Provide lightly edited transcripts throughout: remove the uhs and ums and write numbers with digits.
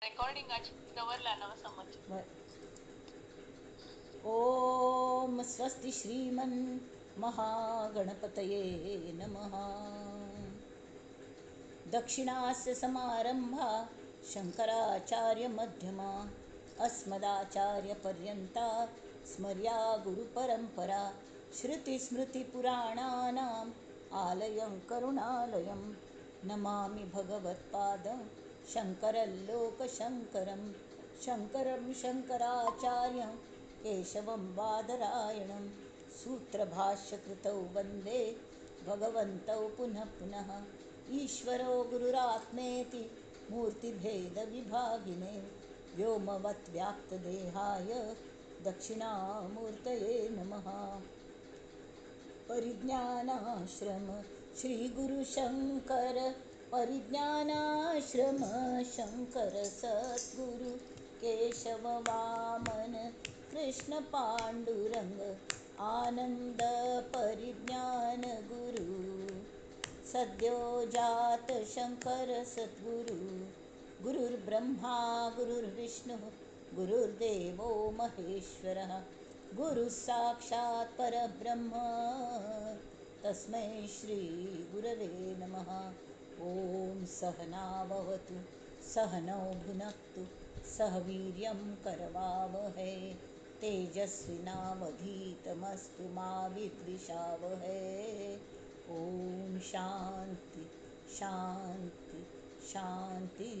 रेकॉर्डिंगाची दवरला ना समज. ओम स्वस्ति श्रीमन महागणपतये नमः. दक्षिणास्य समारंभा शंकराचार्य मध्यमा अस्मदाचार्य पर्यंता स्मर्या गुरुपरंपरा. श्रुतिस्मृतिपुराणानाम् आलयं करुणालयं नमामि भगवत्पादं शंकरं लोकशंकरं शंकरं शंकराचार्यं केशवं बादरायणं सूत्रभाष्यकृतौ वंदे भगवन्तौ पुनः पुनः. ईश्वरो गुरुरात्मेति मूर्तिभेदविभागिने व्योमवत् व्याप्तदेहाय दक्षिणामूर्तये नमः. परिज्ञानाश्रम श्रीगुरुशंकर परिज्ञानाश्रम शंकर सद्गुरु केशव वामन कृष्ण पांडुरंग आनंद परिज्ञान गुरु सद्यो जात शंकर सद्गुरु. गुरुर्ब्रह्मा गुरुर्विष्णु गुरुर्देवो महेश्वरः गुरुः साक्षात् परब्रह्म तस्मै श्री गुरवे नमः. ॐ सहना भवतु सहनौ भुनक्तु सह वीर्यं करवावहै तेजस्विनावधीतमस्तु मा विद्विषावहै. ॐ शांती शांती शांती.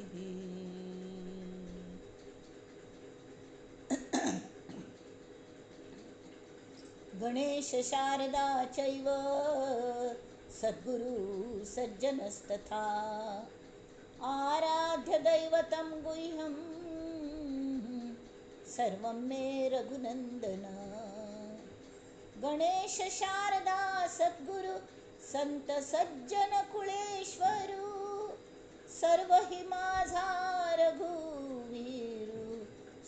गणेश शारदा चैव सद्गुरु सज्जनस्तथा आराध्य दैवतं गुह्यं सर्वं मे रघुनंदन. गणेश शारदा सद्गुरु संत सज्जन कुळेश्वरू सर्व हि माझा रघुवीरू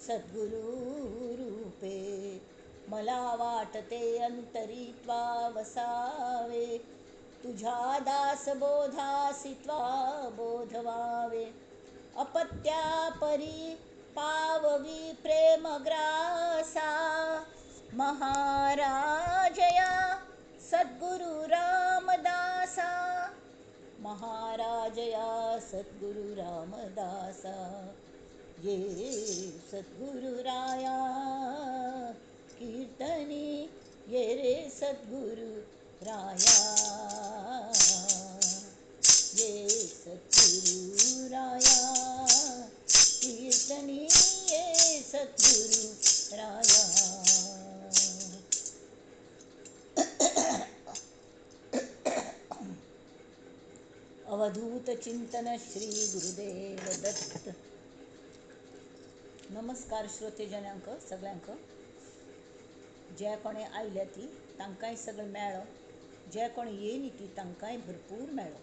सद्गुरु रूपे. मला वाटते अंतरी त्वा वसावे तुझ्या दासबोधासी त्वा बोधवावे. अपत्या परी पाववी प्रेमग्रासा महाराजया सद्गुरु रामदासा महाराजया सद्गुरु रामदासा. ये सद्गुरुराया कीर्तनी ये रे सद्गुरु राया ये सद्गुरु राया कीर्तनी ये सद्गुरु राया. अवधूत चिंतन श्री गुरुदेव दत्त. नमस्कार श्रोतेजनांक सगळ्यांक. जे कोणी आयल्या ती तांकांय सगळें मेळ्ळो, जे कोणी येयनी ती तांकांय भरपूर मेळ्ळो.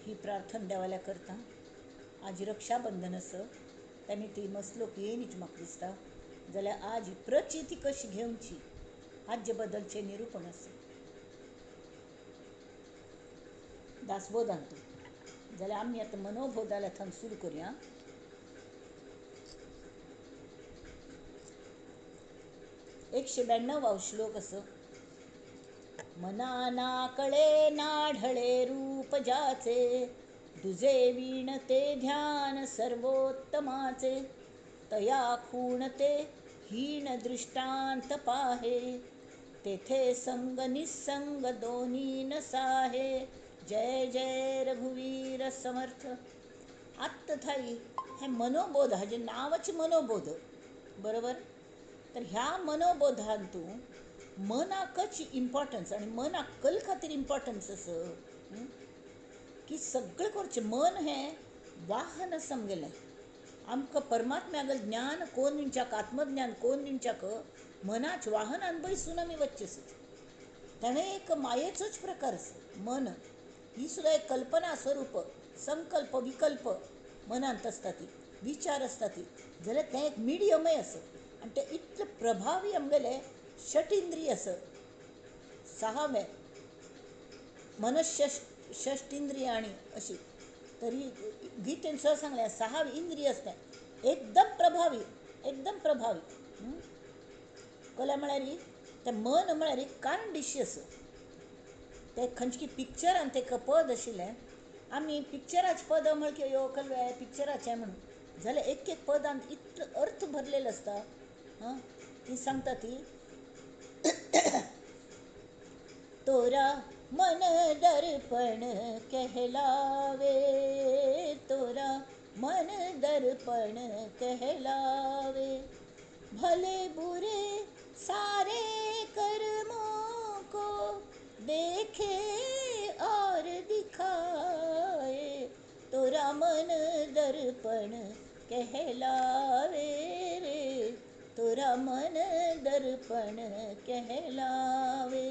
ही प्रार्थना देवाल्या करता. आज रक्षाबंधन आसा तेमी ती मस्त लोक येयनीच म्हाका दिसता, जाल्यार आज प्रचिती कशी घेवची हाजे बद्दलचें निरुपण आसा दासबोधांतू. जाल्यार आमी आतां मनोबोधाल्या थंय सुरू करुया. 192 श्लोक असो. मना ना कळे नाढळे रूप ज्याचे दुजे वीणते ध्यान सर्वोत्तमाचे तया खूणते हीन दृष्टांत पाहे तेथे संग निसंग दोन्ही नसाहे. जय जय रघुवीर समर्थ. आत्ता थाई हे मनोबोध हाजें नांवच मनोबोध बरोबर. तर ह्या मनोबोधांतू मनाकच इम्पॉर्टन्स आणि मनाक कल खातीर इम्पॉर्टन्स आसा की सगळें करचें. मन हें वाहन आसा आमगेलें. आमकां परमात्म्यागेलें ज्ञान कोण दिवच्याक आत्मज्ञान कोण दिवच्याक मनाच वाहनान बैसून आमी वचचें आसा. ताणें एक मायेचोच प्रकार आसा. मन ही सुद्दां एक कल्पना स्वरूप संकल्प विकल्प मनांत आसता ती विचार आसता ती, जाल्यार तें एक मिडियमय आसा आनी तें इतलें प्रभावी आमगेलें षटिंद्रिय आसा. सहावें मनष्टिंद्रियाणि अशी तरी गीतेन सुद्दां सांगलें 6 इंद्रिय आसता एकदम प्रभावी, एकदम प्रभावी. कला म्हळ्यार तें मन म्हळ्यार एक कारणडिशी आसा. तें खंयचे पिक्चरान तें पद आशिल्लें, आमी पिक्चराचें पद म्हळ्यार यो कल्वे पिक्चराचें म्हणून जाल्यार एक एक पदान इतलो अर्थ भरलेलो आसता. हां, ती सांगता ती तोरा मन दर्पण कहलावे, तोरा मन दर्पण कहलावे, भले बुरे सारे कर्मों को देखे और दिखाए, तोरा मन दर्पण कहलावे रे, तोरा मन दर्पण कहलावे.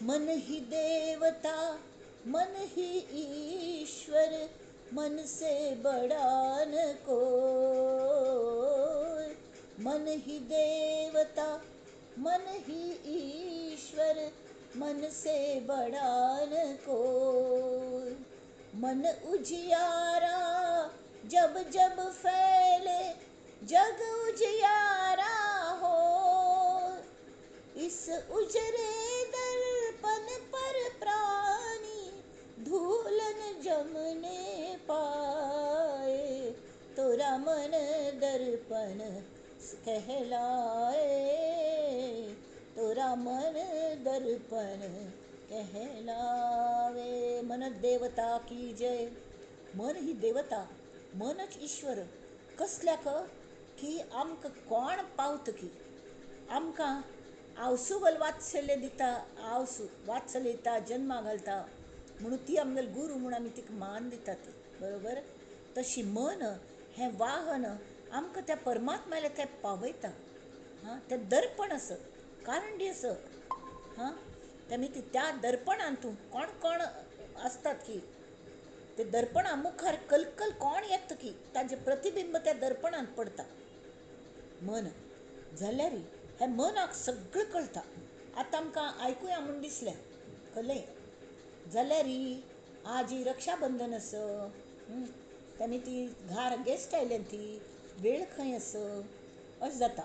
मन ही देवता मन ही ईश्वर, मन से बड़ा न कोई. मन ही देवता मन ही ईश्वर, मन से बड़ा न कोई. मन उजियारा जब जब फैले, जग उजियारा हो. इस उजरे दर्पण पर प्राणी धूलन जमने पाए, तोरा मन दर्पण कहलाए, तोरा मन दर्पण कहलावे. मन देवता की जय. मन ही देवता, मनच ईश्वर. कसल्याक की आमकां कोण पावता की आमकां आवसुगल वात्सल्य दिता, आवसू वात्सल्य दिता, जन्मा घालता म्हणून ती आमगेली गुरू म्हूण आमी तिका मान दितात, बरोबर. तशी मन हें वाहन आमकां त्या परमात्म्याले तें पावयता. हां, तें दर्पण आसा, कारंडी आसा. हां, तेमी ती त्या दर्पणान तूं कोण कोण आसतात की ते दर्पणा मुखार कलकल कोण येता की ताजें प्रतिबिंब त्या दर्पणांत पडता. मन जाल्यार हे मनाक सगळें कळटा. आतां आमकां आयकुया म्हूण दिसलें कळ्ळें जाल्यार आज रक्षाबंधन आसा, तेमी ती घार गेस्ट आयल्या ती वेळ खंय आसा अशें जाता.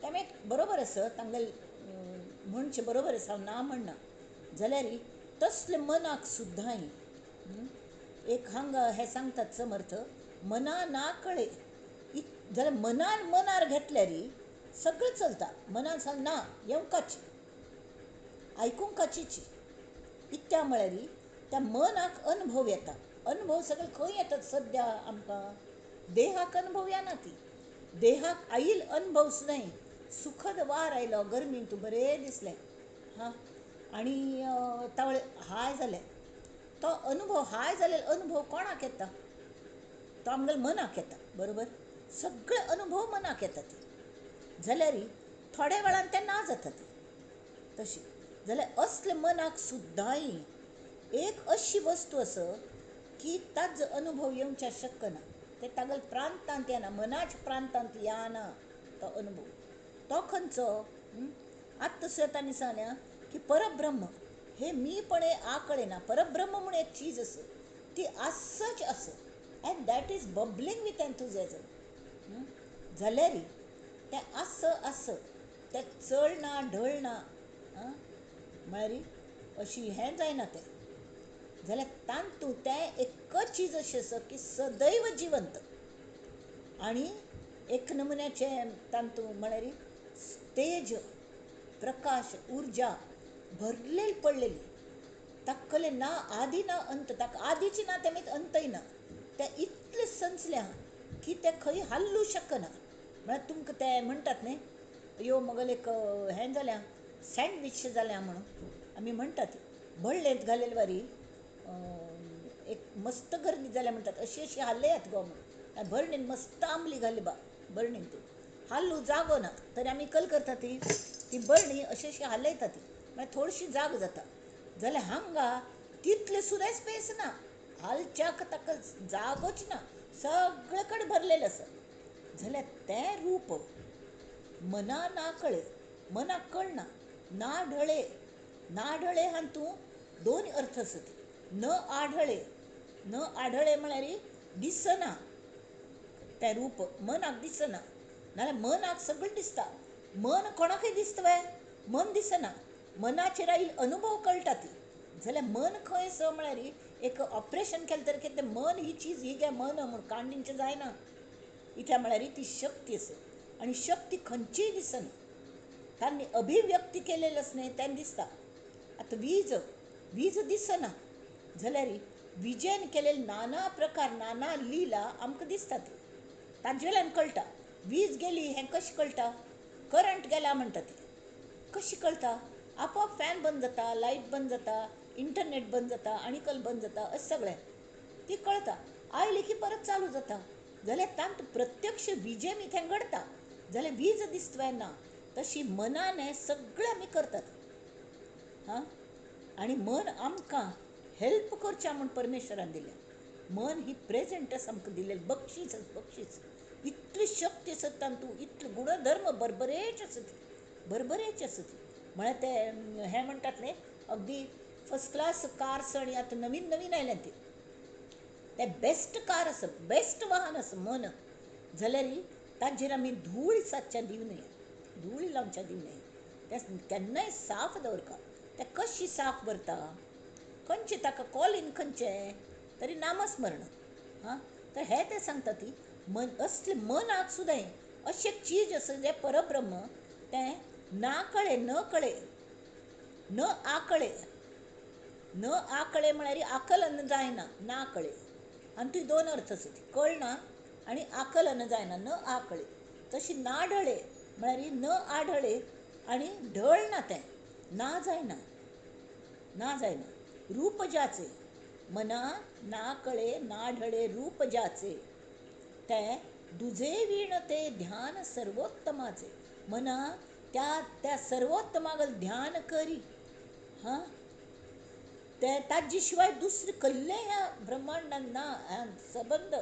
तेमी बरोबर आसा तांगेलें म्हणचें बरोबर आसा, हांव ना म्हणना. जाल्यार तसलें मनाक सुद्दां एक हांगा हें सांगतात समर्थ, मना ना कळे जाल्यार मनान मनार घेतल्यार सगळें चलता. मनान सांग ना येवंकाची आयकुंकाचीची इत्या म्हळ्यार त्या मनाक अनुभव येता. अनुभव सगळे खंय येतात सद्या आमकां? देहाक अनुभव येना. ती देहाक आयल अनुभव सुद्दां सुखद वार आयलो, गरमीन तूं बरें दिसलें, हां, आनी तावळे हाय जालें. तो अनुभव हाय जालेलो अनुभव कोणाक येता? तो आमगेल्या मनाक येता, बरोबर. सगळे अनुभव मनाक येतात जाल्यार थोड्या वेळान ते ना जातात. तशी जाल्यार असले मनाक सुद्दां एक अशी वस्तू आसा की ताजो अनुभव येवच्या शकना. ते तागेल्या प्रांतांत येना, मनाच्या प्रांतांत येना तो अनुभव. तो खंयचो? आत्तां सुद्दां तांणी सांगलें की परब्रह्म हे मीपणे आकळे ना. परब्रह्म म्हूण एक चीज आसा, ती आसच आसा, and that is bubbling with enthusiasm. जाल्यार तें आस आस तें चलना ढळना म्हळ्यार अशी हें जायना तें. जाल्यार तातूंत तें एकच चीज अशें आसा की सदैव जिवंत आनी एक नमुन्याचें तातूंत म्हळ्यार तेज, प्रकाश, उर्जा भरलेली पडलेली. ताका ना आदी ना अंत, ताका आदीची ना तेमी अंतय ना. तें इतलें संचल्या की तें खंय हाल्लू शकना. म्हळ्यार तुमकां तें म्हणटात न्ही, यो मगेलें एक हें जाल्या सँडवीच जाल्या म्हणून आमी म्हणटात, भळ्ळेंत घालेले वारी एक मस्त गर्दी जाल्या म्हणटात, अशी अशी हालयात गो म्हणून. भरणीन मस्त आंबली घाली बा भरणीन, ती हाल्लू जागो ना तरी आमी कल करता ती ती बरणी अशी अशी हालयता ती, म्हळ्यार थोडीशी जाग जाता. जाल्यार हांगा तितले सुद्दां स्पेस ना, हालच्याक ताका जागोच ना, सगळे कडेन भरलेलें आसा. जाल्यार तें रूप मना ना कळे, मनाक कळना, ना ढळे, ना ढळे हातूंत दोन अर्थ आसत. न आढळे, न आढळे म्हळ्यार दिसना तें रूप, मनाक दिसना. नाल्यार मनाक सगळें दिसता. मन कोणाकय दिसता वे? मन दिसना. मनाचेर आयिल्ले अनुभव कळटा ती. जाल्यार मन खंय आसा म्हळ्यार एक ऑपरेशन केलें तर कितें मन ही चीज ही गे मन म्हूण काडणीचें जायना. इतल्या म्हळ्यार ती शक्ती आसा आनी शक्ती खंयचीय दिसना. तांणी अभिव्यक्ती केलेली आसा न्हय तेन्ना दिसता. आतां वीज, वीज दिसना जाल्यार विजेन केलेले नाना प्रकार नाना लिला आमकां दिसतात. ताजे वेल्यान कळटा वीज गेली हें कशें कळटा? करंट गेला म्हणटा ती कशी कळटा? आपोआप फॅन बंद जाता, लायट बंद जाता, इंटरनेट बंद जाता, आनी कल बंद जाता, अशें सगळें ती कळटा. आयली की परत चालू जाता. जाल्यार तांत प्रत्यक्ष विजे मी थंय घडता जाल्यार वीज दिसता ना. तशी मनान हें सगळें आमी करतात. हां, आनी मन आमकां हेल्प करचें म्हूण परमेश्वरान दिलें. मन ही प्रेजेंट आसा आमकां दिलेलें बक्षीस आसा, बक्षीस. इतली शक्ती आसा तातूंत, इतले गुणधर्म बरबरेच आसत, बरबरेच आसत. म्हळ्यार ते हें म्हणटात न्ही, अगदी फर्स्ट क्लास कार्स आनी आतां नवीन नवीन आयल्या ती, तें बेस्ट कार आसा, बेस्ट वाहन आसा मन. जाल्यार ताजेर आमी धूळ सादच्या दिवं नये, धूळ लावच्या दिवं नये. तें केन्नाय साफ दवरता. तें कशी साफ दवरता? खंयचें ताका कॉलीन खंयचें तरी नामस्मरण. हां, तर हें तें सांगता ती मन असलें मनाक सुद्दां अशें एक चीज आसा जें परब्रह्म, तें ना कळे, न कळे, न आकळे. न आकळे म्हळ्यार आकलन जायना, ना कळे. आनी तुय दोन अर्थ आसा, कळना आनी आकलन जायना, न आकळे. तशी ना ढळे म्हळ्यार न आढळे आनी ढळ ना, तें ना जायना, ना जायना. रूप ज्याचे मना ना कळे ना ढळे रूप ज्याचे, ते दुजे वीण ते ध्यान सर्वोत्तमाचे. मना त्या त्या सर्वोत्तमागल ध्यान करी. हां, ते ताजे शिवाय दुसरे कल्ले ह्या ब्रह्मांडान ना, ह्या सबंद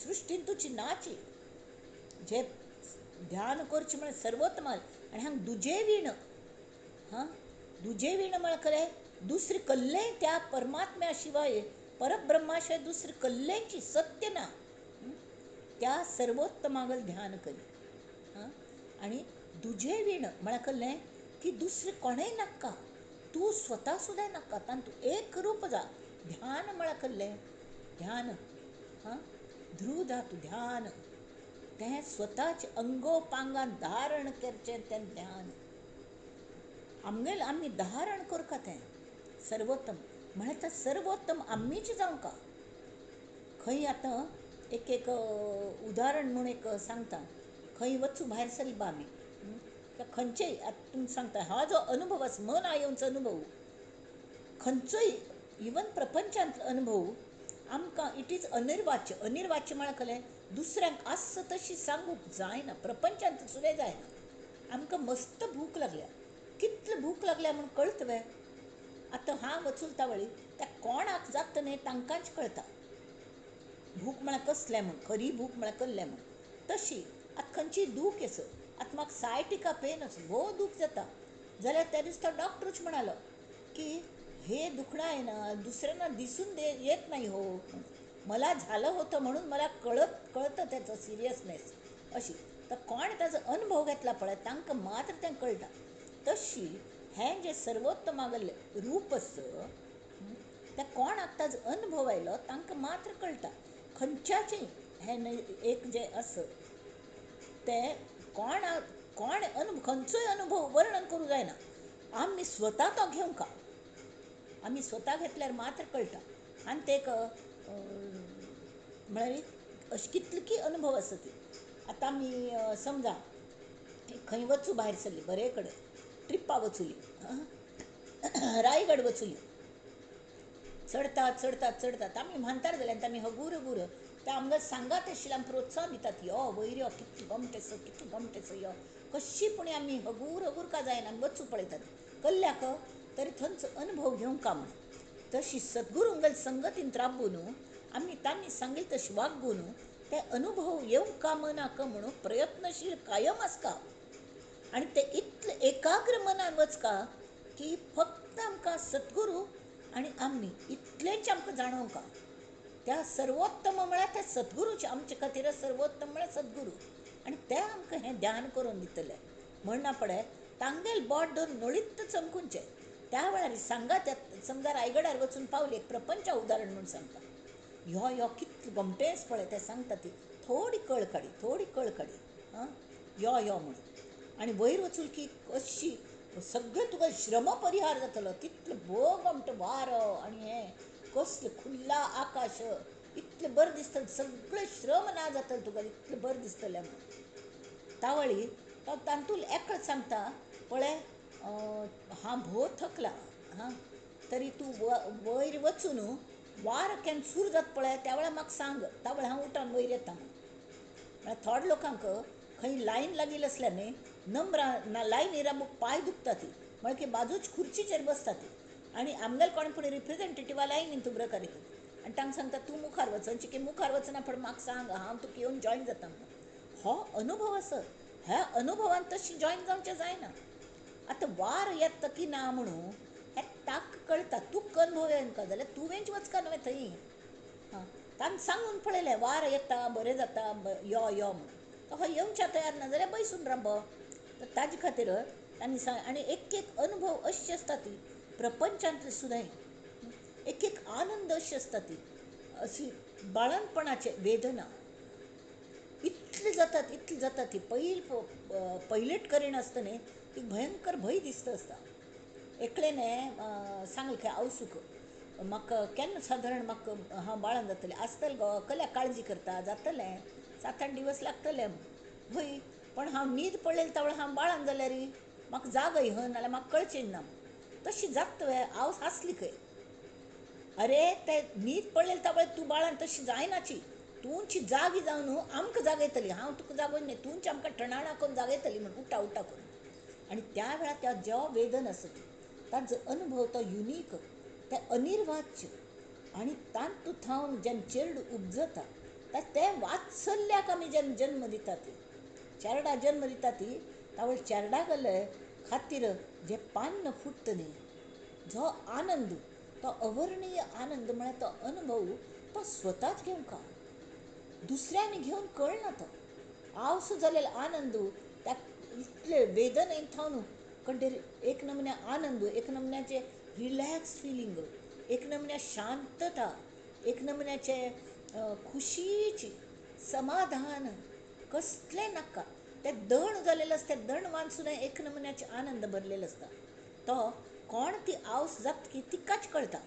सृश्टीन तुजी नाची. जे ध्यान करचें म्हळ्यार सर्वोत्तम. आनी हांगा दुजे वीण, हां, दुजे वीण म्हळ्यार खरें दुसरे कल्ले त्या परमात्म्या शिवाय, परब्रह्मा शिवाय दुसरे कल्लेची सत्य ना. त्या सर्वोत्तमागल ध्यान करी. हां, आनी दुजे वीण म्हळ्यार कल्लें की दुसरें कोणेंय नाका, तूं स्वता सुद्दां नाका, तातूंत एक रूप जा. ध्यान म्हळ्यार कल्लें ध्यान. हां, ध्रुव धातू ध्यान, तें स्वताच अंगोपांगान धारण करचें तें ध्यान. आमगेल आमी धारण करका तें सर्वोत्तम म्हळ्यार तें सर्वोत्तम आमीच जावंका. खंय आतां एक एक उदाहरण म्हूण एक सांगता. खंय वचूं भायर सरली बा आमी खंयचेय, आतां तुमकां सांगता हा जो अनुभव आसा, मन आयोवचो अनुभव, खंयचोय इवन प्रपंचांतलो अनुभव आमकां it is अनिर्वाच्य. अनिर्वाच्य म्हळ्यार कळ्ळें दुसऱ्यांक आसा तशी सांगूंक जायना, प्रपंचांत सुद्दां जायना. आमकां मस्त भूक लागल्या, कितली भूक लागल्या म्हूण कळत वे? आतां हांव वचुलता वळी त्या कोणाक जाता न्हय तांकांच कळटा भूक म्हळ्यार कसलें म्हूण, खरी भूक म्हळ्यार कसलें म्हूण. तशी आतां खंयचीय दूख आसा, आतां म्हाका सायटिका पेन आसा, भोव दूख जाता जाल्यार त्या दीस तो डॉक्टरूच म्हणालो की हे दुखणं आहे ना दुसऱ्यांना दिसून येत नाही हो, मला झालं होतं म्हणून मला कळतं त्याचं सिरियसनेस अशी. तर कोण ताजो अनुभव घेतला पळय तांकां मात्र तें कळटा. तशी हें जें सर्वोत्तमागलें रूप आसा तें कोणाक ताजो अनुभव आयलो तांकां मात्र कळटा. खंयच्याचें हें एक जें आसा तें कोणा कोण अनुभव, खंयचोय अनुभव वर्णन करूं जायना, आमी स्वता तो घेवंका. आमी स्वता घेतल्यार मात्र कळटा. आनी ते एक म्हळ्यार अशें कितले अनुभव आसा ती. आतां आमी समजा खंय वचूं भायर सरली बरे कडेन ट्रिप्पा वचुली, रायगड वचुली, चडतात चडतात चडतात आमी म्हांतार जाले आनी आमी हगूर हगूर ते आमकां सांगात आशिल्ले आमी प्रोत्साहन दितात, यो वयर यो, कितले गोमटें आसा, कितले गोमटें आसा, यो. कशी पूण आमी हगूर हगूर का जायना आमी वचूं पळयतात कल्ल्याक तरी थंयचो अनुभव घेवंक म्हूण. तशी सद्गुरूंगेल संगतीन राबून आमी तांणी सांगिल्लें तशें वागून ते अनुभव येवंक मनाक म्हणून प्रयत्नशील कायम आसता. आनी ते इतले एकाग्र मनान वचका की फक्त आमकां सद्गुरू आनी आमी इतलेंच आमकां जाणोवंक. त्या सर्वोत्तम म्हळ्यार त्या सद्गुरूचे, आमचे खातीर सर्वोत्तम म्हळ्यार सद्गुरू आनी ते आमकां हें ध्यान करून दितले. म्हणना पडे तांगेल बोट धरून नळीत्त चमकुचें. त्या वेळार सांगा, त्या समजा रायगडार वचून पावले, एक प्रपंचा उदाहरण म्हूण सांगता. यो यो कितले गोमटेंच पळय ते सांगता ती थोडी कळ काडी, थोडी कळ काडी, आं यो यो म्हणून. आनी वयर वचून की कशी सगळें तुका श्रम परिहार जातलो, तितलो भोव गोमटो वारो आनी हें कसलें खुल्ला आकाश, इतलें बरें दिसतलें, सगळें श्रम ना जातलें तुका, इतलें बरें दिसतलें म्हणून. तावळी तो तातूंत एकच सांगता पळय, हांव भोव थकला हां, तरी तूं वयर वचून वार केन्ना सूर जाता पळय त्या वेळार म्हाका सांग, त्या वेळार हांव उठून वयर येता म्हणून. म्हळ्यार थोड्या लोकांक खंय लायन लागिल्ली आसल्यार न्ही नंबरां लायनी राबूंक पांय दुखता ती, म्हळ्यार की बाजूच खुर्चीचेर बसता ती. आनी आमगेले कोण पूण रिप्रेजेंटेटिवा लायनीन तुमकां करीत आनी तांकां सांगता तूं मुखार वचन, चिके मुखार वचना पण म्हाका सांग, हांव तुका येवन जॉयन जाता म्हणून. हो अनुभव आसा, ह्या अनुभवान तशी जॉयन जावचें जायना. आतां वार येता की ना म्हणून हें ताक कळटा, तुका अनुभव येना जाल्यार तुवेंच वचका न्हय थंय. हां, तांकां सांगून पळयलें वार येता बरें जाता यो यो म्हणून, तो हय येवच्या तयार ना जाल्यार बैसून राबो. तर ताजे खातीर तांणी सांग. आनी एक एक अनुभव अशी आसता ती प्रपंचांतली सुद्दां एक एक आनंद अशी आसता ती, अशी बाळंतपणाचे वेदना इतली जातात, इतली जाता ती. पयलेट करिनासतना न्ही ती भयंकर भंय दिसता आसता. एकलें सांगलें खंय आवसूक म्हाका केन्ना सादारण म्हाका हांव बाळान जातलें आसतलें गो, कसल्या काळजी करता जातलें, 7-8 दिवस लागतले हय, पण हांव न्हीद पडलेली तवळ हांव बाळान जाल्यार म्हाका जागय हय, नाल्यार म्हाका कळचें ना. तशी जाता वे आवस आसली खंय. अरे ते न्हीद पडलेली तवळ तूं बाळान तशी जायनाची, तुमची जागी जावन आमकां जागयतली, हांव तुका जागोवन न्ही, तुमची आमकां ठणाणा करून जागयतली म्हण उठा उठा करून. आनी त्या वेळार त्या जेवा वेदन आसता ताजो अनुभव तो युनीक, ते अनिर्वाच्य. आनी तातूंत थावन जेन्ना चेरडू उपजता तें वात्सल्याक आमी जेन्ना जन्म दिता ती चेरडा जन्म दिता ती, तावळ चेरडा गले खातीर जें पान्न फुट्ट न्ही, जो आनंद, तो अवर्णीय आनंद म्हळ्यार तो अनुभव तो स्वताच घेवंक दुसऱ्यांनी घेवन कळना. तो आवसो जालेलो आनंद त्या इतले वेदनेन थावन कंटेर एक नमुन्या आनंद, एक नमुन्याचे रिलॅक्स फिलींग, एक नमुन्या शांतता, एक नमुन्याचे खुशीची समाधान कसलें नाका. ते दण जालेलें आसता, दण वाचून एक नमुन्याचे आनंद भरलेलो आसता. तो कोण ती आवस जाता की तिकाच कळटा,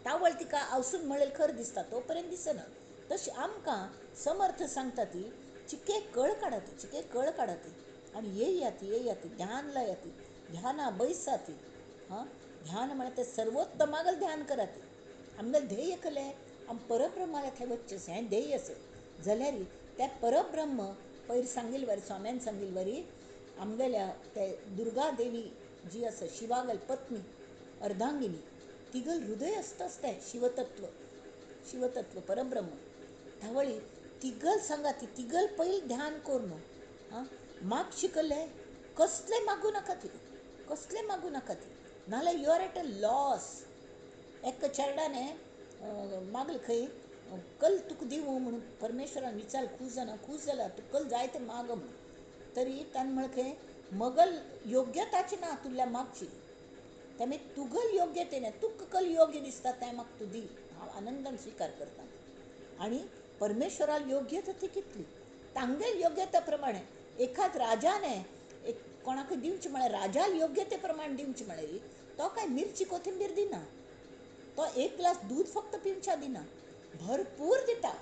तावळ तिका आवसून म्हणलें खरें दिसता, तो पर्यंत दिसना. तशी आमकां समर्थ सांगता ती चिके कळ काडाती, चिके कळ काडाती आनी येयाती येयाती ध्यान लायाती, ध्याना बैसाती. हां, ध्यान म्हळ्यार ते सर्वोत्तमागल ध्यान कराती. आमगेलें ध्येय कलें आम परब्रह्माल्या थंय वचचें हें ध्येय आसा जाल्यार त्या परब्रह्म पयर सांगिल्ले वरी स्वाम्यान सांगिल्ले वरी आमगेल्या ते दुर्गा देवी जी आसा शिवागल पत्नी अर्धांगिनी, तिगल हृदय आसताच तें शिवतत्व, शिवतत्व परब्रह्म. तावळी तिगल सांगा ती तिगल पयल ध्यान करून हां माग शिकले कसलें मागूं नाका ती, कसलें मागूं नाका ती, नाल्यार you are at a loss. एका चेरडाने मागलें खंय कल तुका दिवं म्हणून परमेश्वरान विचार, खूश जाना, खूश जाला तूं कल जाय तें माग म्हणून. तरी ताणें म्हळें खंय मगल योग्यताची ना तुल्या मागची, तेमी तुगल योग्यते ना, तुका कल योग्य दिसता तें म्हाका तूं दी, हांव आनंदान स्विकार करता. आनी परमेश्वराक योग्यता ती कितली तांगेल योग्यता प्रमाणे एखाद राजाने एक कोणाकूय दिवचें म्हळ्यार राजाल योग्यते प्रमाण दिवचें म्हळ्यार तो काय मिरची कोथिंबीर दिना, तो एक ग्लास दूद फक्त पिवच्या दिना, भरपूर दिता.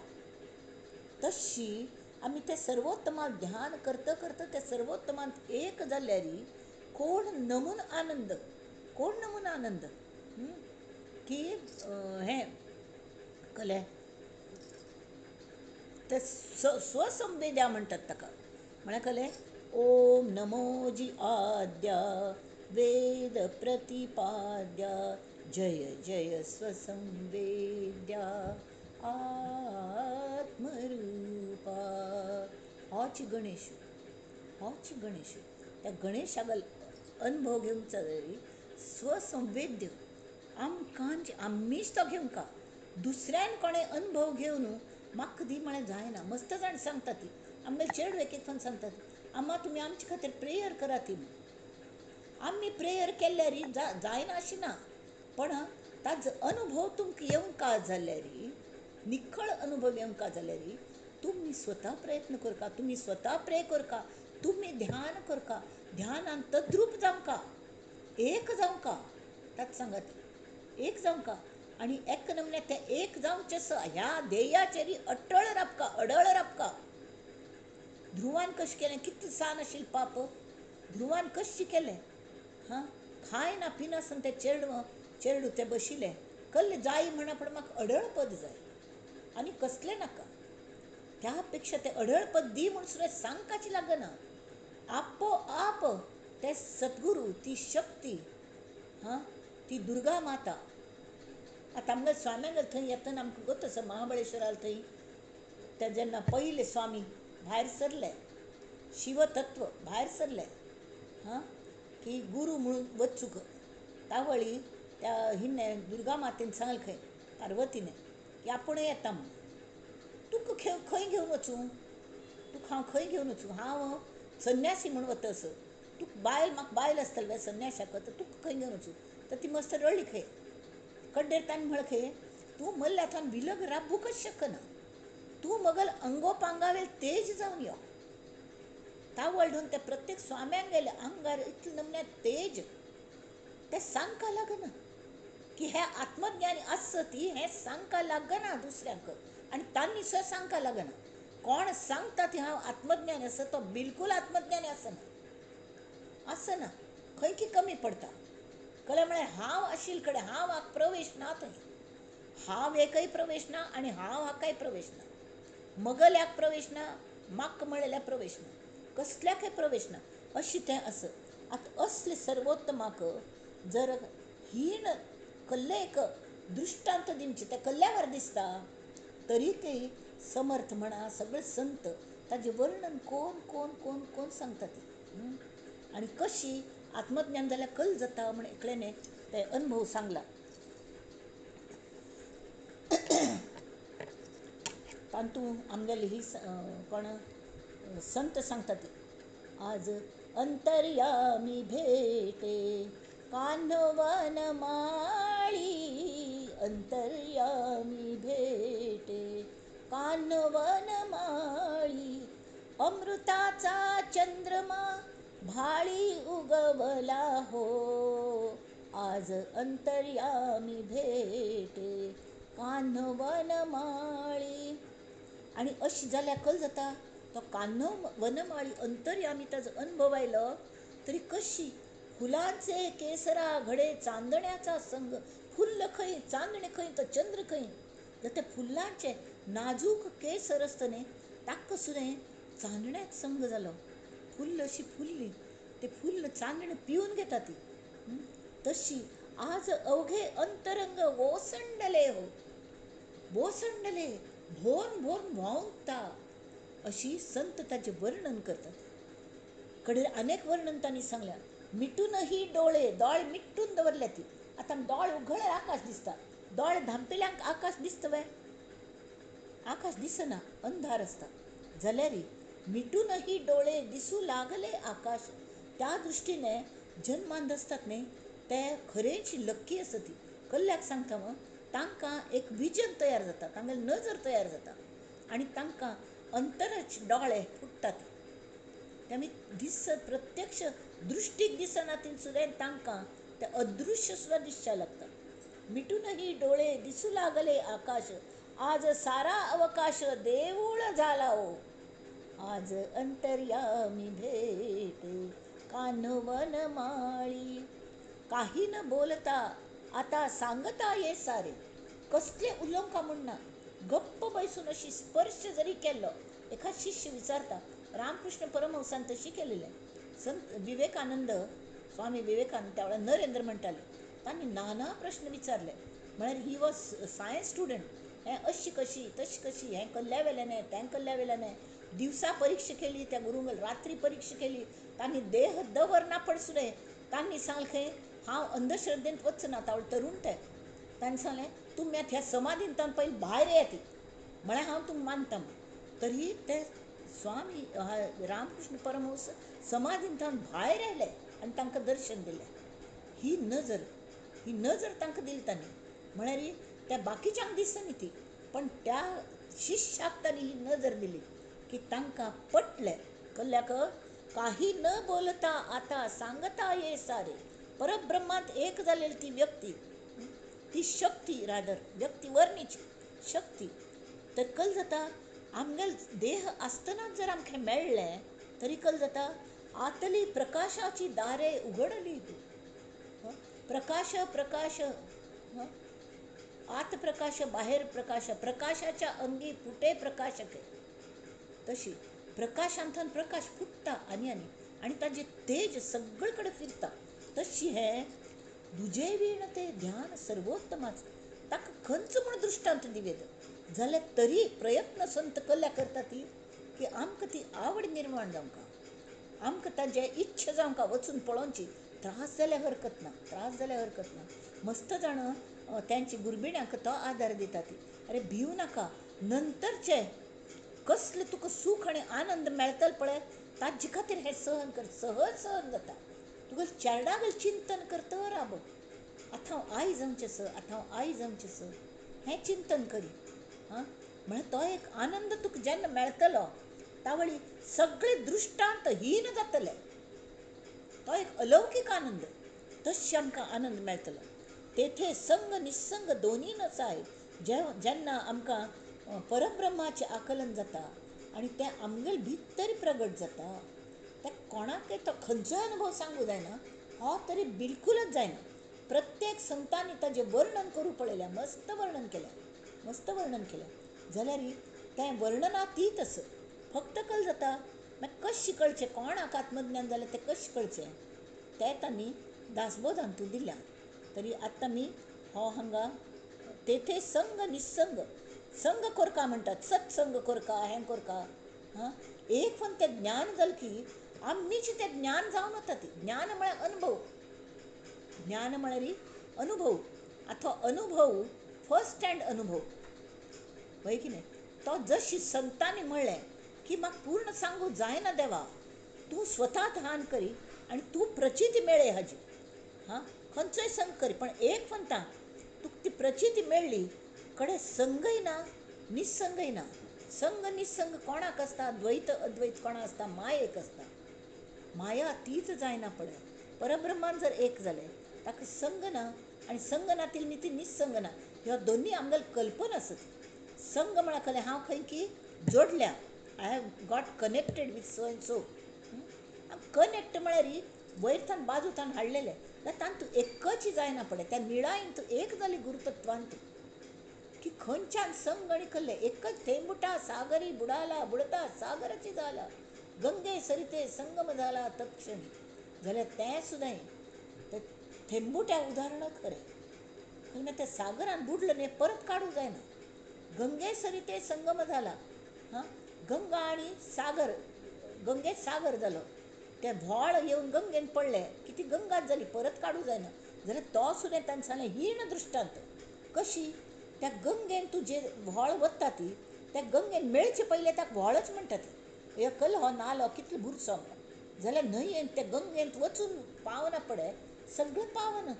तशी आमी ते सर्वोत्तमाक ध्यान करता करता ते सर्वोत्तमांत एक जाल्यार कोण नमून आनंद, कोण नमून आनंद की हें कलें ते स्वसंवेद्या म्हणटात ताका. म्हळ्यार कलें ओम नमो जी आद्या वेद प्रतिपाद्या जय जय स्वसंवेद्या आत्मरूपा. होच गणेश, होच गणेश. त्या गणेशागल अनुभव घेवंक जाय स्वसंवेद्य आमकां आमीच तो घेवंका. दुसऱ्यान कोणें अनुभव घेवन म्हाका दी म्हळ्यार जायना. मस्त जाण सांगता ती आमगे चेडू एक एक सांगतात, आम्मा तुमी आमचे खातीर प्रेयर करात ती. आमी प्रेयर केल्यार जायना अशी ना, पण ताजो अनुभव तुमकां येवंका जाल्यार, निखळ अनुभव येवंका जाल्यार तुमी स्वता प्रयत्न करका, तुमी स्वता प्रे करका, तुमी ध्यान करका, ध्यानान तद्रूप जावंका, एक जावंका. ताच सांगात एक जावंका आनी एक नमन्या तें एक जावचें ह्या ध्येयाचेर अटळ राबका, अडळ राबका. ध्रुवान कशें केलें? कितलें सान आशिल्लें पाप ध्रुवान कशें केलें? हां, खायना पिनासतना तें चेडूं तें बशिल्लें, कल्ले जाय म्हणा, पूण म्हाका अडळपद जाय आनी कसलें नाका. त्या पेक्षा तें अडळपद दी म्हूण सुद्दां सांगपाची लागना. आपोआप ते सद्गुरू, ती शक्ती, हां, ती दुर्गा माता. आतां आमगे स्वाम्यांगेर थंय येतना आमकां गोत आसा महाबळेश्वराल थंय ते जेन्ना पयले स्वामी भायर सरले, शिवतत्व भायर सरले, हां, की गुरू म्हणून वचूंक तावळी त्या हिणे दुर्गा मातेन सांगलें खंय पार्वतीने की आपूण येता म्हणून. तुका खंय घेवन वचूं? तुका हांव खंय घेवन वचूं? हांव संन्यासी म्हूण वता असो, तुका बायल, म्हाका बायल आसतली संन्याशाक, तर तुका खंय घेवन वचूं? तर ती मस्त रडली खंय. कड्डेर ताणें म्हळें खंय, तूं मल्ल्याथान विलग राबूंकच शकना, तूं मगल अंगोपांगावेल तेज जावन यो. तावळ घेवन त्या प्रत्येक स्वाम्यांक गेले अंगार इतले नमन्या तेज तें सांगका लागना की हे आत्मज्ञानी आसत हें सांगका लागना दुसऱ्यांक, आनी तांणी सुद्दां सांगका लागना. कोण सांगता ती हांव आत्मज्ञानी आसा, तो बिलकूल आत्मज्ञानी आसना, आसना, खंय की कमी पडटा. कळ्ळें? म्हळ्यार हांव आशिल्ले कडेन हांव हाका प्रवेश ना थंय, हांव एकय प्रवेश ना आनी हांव हाकाय प्रवेश ना, मगल्याक प्रवेश ना, म्हाका म्हळेल्या प्रवेश ना, कसल्याकय प्रवेश ना, अशें तें आसा. आतां असले सर्वोत्तमाक जर हीण कल्ले एक दृश्टांत दिवचें त्या कल्ल्यावर दिसता, तरी ते समर्थ म्हणा सगळे संत ताजें वर्णन कोण कोण कोण कोण सांगता ती. आनी कशी आत्मज्ञान जाल्यार कल जाता म्हण एकल्याने ते अनुभव सांगला. तातूंत आमगेली ही कोण संत सांगता ती, आज अंतर्यामी भेटे कान्हवन माळी, अंतर्यामी भेटे कान्हवन माळी, अमृताचा चंद्रमा भाळी उगवला हो, आज अंतर्यामी भेटे कान्हवन माळी. आनी अशी जाल्यार कल जाता तो कान्ह वनमाळी अंतर्यामी ताजो अनुभव आयलो तरी कशी फुलांचे केसरा घडे चांदण्याचा संग, फुल्ल खंय चांदणे खंय तो चंद्र खंय, जर त्या फुलांचे नाजूक केसर आसता न्ही ताका सुद्दां चांदण्यात संग जालो. फुल्ल अशी फुल्ली ते फुल्ल चांदणें पिवन घेता ती. तशी आज अवघे अंतरंग ओसंडले हो, ओसंडले भोवन भोवन व्हांवता, अशी संत ताचें वर्णन करतात. कडेन अनेक वर्णन तांणी सांगल्या. मिटूनही डोळे, दोळे मिटून दवरल्या ती. आतां दोळे उगडल्यार आकाश दिसता, दोळे धांपिल्ल्यांक आकाश दिसता वे? आकाश दिसना, अंधार आसता. जाल्यार मिटूनही डोळे दिसू लागले आकाश. त्या दृश्टीने जन्मांत आसतात न्ही ते खरेंच लक्की आसा ती. कल्ल्याक सांगता मग तांकां एक विजन तयार जाता, तांगेली नजर तयार जाता आनी तांकां अंतरच दोळे फुट्टात. ते आमी दिसत प्रत्यक्ष दृश्टीक दिसना ती सुद्दां तांकां ते अदृश्य सुद्दां दिसच्या लागता. मिटूनही डोळे दिसू लागले आकाश, आज सारा अवकाश देऊळ झाला हो, आज अंतर्यामी भेटे कान्हवन माळी. काही न बोलता आता सांगता ये सारे, कसले उलोवंका म्हूण ना, गप्प बैसून अशी स्पर्श जरी केल्लो. एखाद शिष्य विचारता, रामकृष्ण परमहंसान तशी केलेलें, संत विवेकानंद, स्वामी विवेकानंद त्या वेळार नरेंद्र म्हणटाले, तांणी नाना प्रश्न विचारले. म्हळ्यार he was science student, हें अशी कशी तशी कशी, हें कल्ल्या वेल्यान तें कल्ल्या वेल्यान, दिवसा परीक्षा केली त्या गुरुंगल, रात्री परीक्षा केली, तांणी देह दवर ना पडसुलें. तांणी सांगलें खंय हांव अंधश्रद्धेंत वचना. तावळ तरुण ते ताणें सांगलें तुमी आतां ह्या समाधींतान पयलीं भायर येयात म्हळ्यार हांव तुमकां मानता. तरी ते स्वामी रामकृष्ण परमहंस समाधींतान भायर आयले आनी तांकां दर्शन दिलें. ही नजर, ही नजर तांकां दिली तांणी. म्हळ्यार त्या बाकीच्यांक दिसना ती, पण त्या शिष्याक तांणी ही नजर दिली की तांकां पटलें. कल्ल्याक काही न बोलता आता सांगता ये सारे. परब्रह्मांत एक जालेली ती व्यक्ती, ती शक्ती, रादर व्यक्ती वर्णीची शक्ती. तर कल जाता आमगेल देह आसतनाच जर आमकां मेळ्ळें तरी कल जाता आतली प्रकाशाची दारे उगडली. प्रकाश प्रकाश आत प्रकाश बाहेर प्रकाश, प्रकाशाच्या अंगी फुटे प्रकाशक. तशी प्रकाशांतून प्रकाश फुट्टा आनी आनी आनी ताजें तेज सगळे कडेन फिरता. तशी हें दुजे वीण ते ध्यान सर्वोत्तमाच. ताका खंयचो म्हूण दृश्टांत दिवेत जाल्यार तरी प्रयत्न संत कल्ल्या करता ती की आमकां ती आवड निर्माण जावंका, आमकां ताजे इच्छा जावंका वचून पळोवची. त्रास जाल्यार हरकत ना, त्रास जाल्यार हरकत ना. मस्त जाण त्यांची गुरबिण्यांक तो आदार दिता ती, अरे भिवू नाका, नंतरचे कसलें तुका सूख आनी आनंद मेळटलो पळय ताजे खातीर हें सहन कर. सहज सहन जाता. तुका चेरडागल चिंतन करत राब, आतां हांव आई जावचें सर, आतां हांव आई जावचें सर, हें चिंतन करी. आं म्हळ्यार तो एक आनंद तुका जेन्ना मेळटलो तावळी सगळे दृश्टांत हीन जातले. तो एक अलौकीक आनंद. तशी आमकां आनंद मेळटलो. तेथे संग निसंग दोनी नसाय. जेन्ना आमकां परब्रह्माचें आकलन जाता आनी तें आमगेल भितर प्रगट जाता, त्या कोणाकय तो खंयचोय अनुभव सांगू जायना, हो तरी बिलकुलच जायना. प्रत्येक संतांनी ताजें वर्णन करूं पळयलें, मस्त वर्णन केलें, मस्त वर्णन केलें. जाल्यार तें वर्णनातीत आसा. फक्त कल जाता मागीर कशें कळचें कोणाक आत्मज्ञान जालें तें कशें कळचें तें तांणी दासबोधांतू दिल्या. तरी आतां मी हो हांगा तेथे संग निसंग, संग कोरका म्हणटात, सत्संग कोरका, हें कोरका. हां एक पण तें ज्ञान जालें की आमीच तें ज्ञान जावन वता. ती ज्ञान म्हळ्यार अनुभव, ज्ञान म्हळ्यार अनुभव. आतां अनुभव फर्स्ट हँड अनुभव वय की न्ही. तो जशी संतांनी म्हणलें की म्हाका पूर्ण सांगू जायना देवा, तूं स्वता ध्यान करी आनी तूं प्रचिती मेळ्ळे हाजी. हां खंयचोय संग करी पण एक म्हणटा तुका ती प्रचिती मेळ्ळी कडेन संगय ना निसंगय ना. संग निसंग कोणाक आसता? द्वैत अद्वैत कोणाक आसता? मायेक आसता. माया तीच जायना पळय. परब्रह्मान जर एक जालें ताका संग ना आनी संग नातील न्ही ती निसंग ना. ह्यो दोन्ही आमगेल कल्पना आसत. संग म्हळ्यार कळ्ळें हांव खंय की जोडल्या, I have got connected with so and so. Connect म्हळ्यार वयरथान बाजूथान हाडलेलें जाल्यार तातूंत एकच जायना पळय. त्या निळायन तूं एक जाली गुरुतत्वान तूं की खंयच्यान संग आनी कल्ले एकच थेंबुटा सागरी बुडाला बुडता सागराची जाला गंगे सरिते संगम जाला तत्क्षणी. जाल्यार तें सुद्दां तें थेंबुट्या उदाहरण खरें. मागीर तें सागरान बुडलें न्ही परत काडूं जायना. गंगे सरिते संगम जाला. हां गंगा आनी सागर, गंगेत सागर जालो, ते व्होळ येवन गंगेन पडले की ती गंगाच जाली, परत काडूं जायना. जाल्यार तो सुद्दां ताणें सांगलें हीण दृश्टांत. कशी त्या गंगेन तूं जे व्होळ वता ती त्या गंगेन मेळचे पयलें ताका व्होळच म्हणटा ती. एकल हो नालो कितलो बुरसो जाल्यार न्हंयेन त्या गंगेंत वचून पावना पळय सगळें पावना,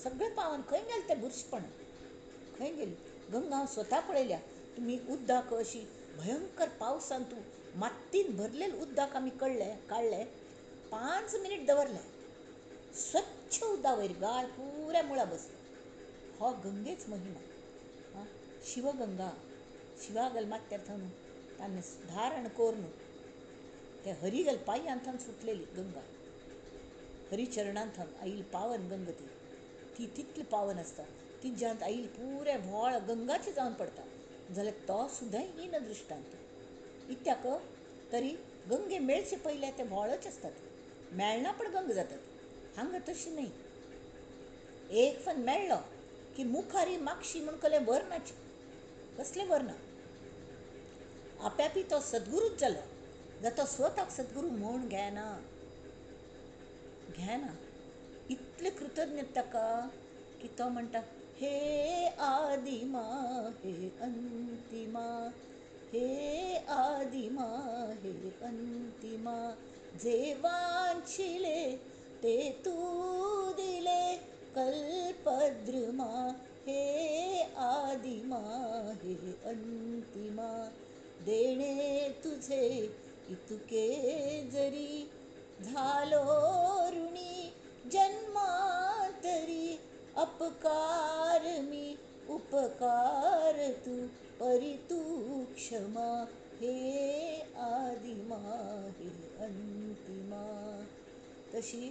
सगळें पावन. खंय गेलें तें बुरशेपण, खंय गेली गंगा? हांव स्वता पळयल्या. तुमी उदक अशी भयंकर पावसान तूं मातयेन भरलेलें उदक आमी काडलें, 5 मिनीट दवरलें, स्वच्छ उदक वयर गाळ पुऱ्या मुळा बसलो. हो गंगेच महिमा. आं शिवगंगा शिवागल मात्यार थंय ताणें धारण करून ते हरिगल पांयान थंय सुटलेली गंगा, हरिचरणान थंय आयिल्ली पावन गंगा. ती ती तितली पावन आसता. तिज्यांत आयिल्ली पुरें व्होळ गंगाचें जावन पडटा. जाल्यार तो सुद्दां हीन दृश्टांत. कित्याक तरी गंगे मेळचे पयलें ते व्होळच आसतात, मेळना पण गंगा जातात. हांगा तशें न्हय. एक फन मेळ्ळो की मुखारी मागशी म्हूण कसलें वर्णाचें, कसलें वर्णा आप्यापी तो सद्गुरूच जालो. जाल्यार तो स्वताक सद्गुरू म्हूण घेना, घेना. इतलें इतले कृतज्ञ ताका की तो म्हणटा हे आदिमा हे अंतिमा, हे आदिमा हे अंतिमा, जे वांछिले ते तू दिले कल्पद्रुमा, हे आदिमा हे अंतिमा, देणे तुझे इतुके जरी, झालो ऋणी जन्मांतरी, अपकार मी उपकार तू परी तू क्षमा, हे आदिमा हे अंतिमा. तशी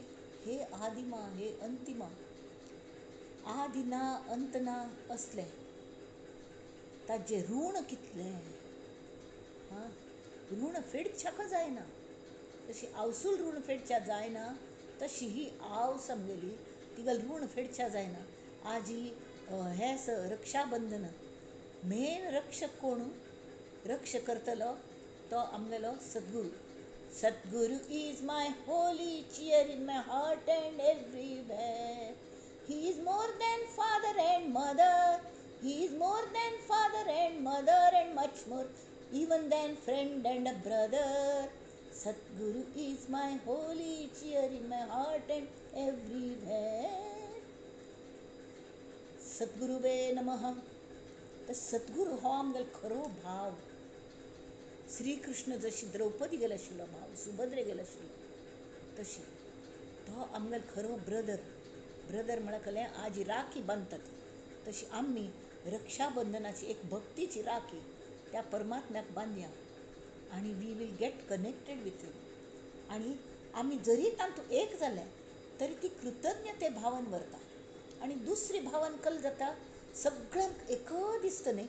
हे आदिमा हे अंतिमा, आदि ना अंत ना असलें ताजें ऋण कितलें, हां ऋण फेडच्याक जायना. तशी आवसूल ऋण फेडच्या जायना तशी ही आवस आमगेली तिगल ऋण फेडच्या जायना. आजी हें रक्षाबंधन मेन रक्षक कोण, रक्ष करतलो तो आमगेलो सद्गुरू. Sadguru is my holy cheer in my heart and everywhere. He is more than father and mother. He is more than father and mother and much more, even than friend and a brother. Sadguru is my holy cheer in my heart and everywhere. सद्गुरुवे नमः. तर सद्गुरू हो आमगेलो खरो भाव. श्रीकृष्ण जशी द्रौपदी गेलो आशिल्लो भाव, सुभद्रे गेलो आशिल्लो, तशी तो आमगेलो खरो ब्रदर. ब्रदर म्हळ्यार कळ्ळें, आज राखी बांदतात तशी आमी रक्षाबंधनाची एक भक्तीची राखी त्या परमात्म्याक बांदया आनी we will get connected with him. आनी आमी जरी तातूंत एक जाले तरी ती कृतज्ञते भावन व्हरता आनी दुसरी भावन कल जाता सगळ्यांक एक दिसता न्ही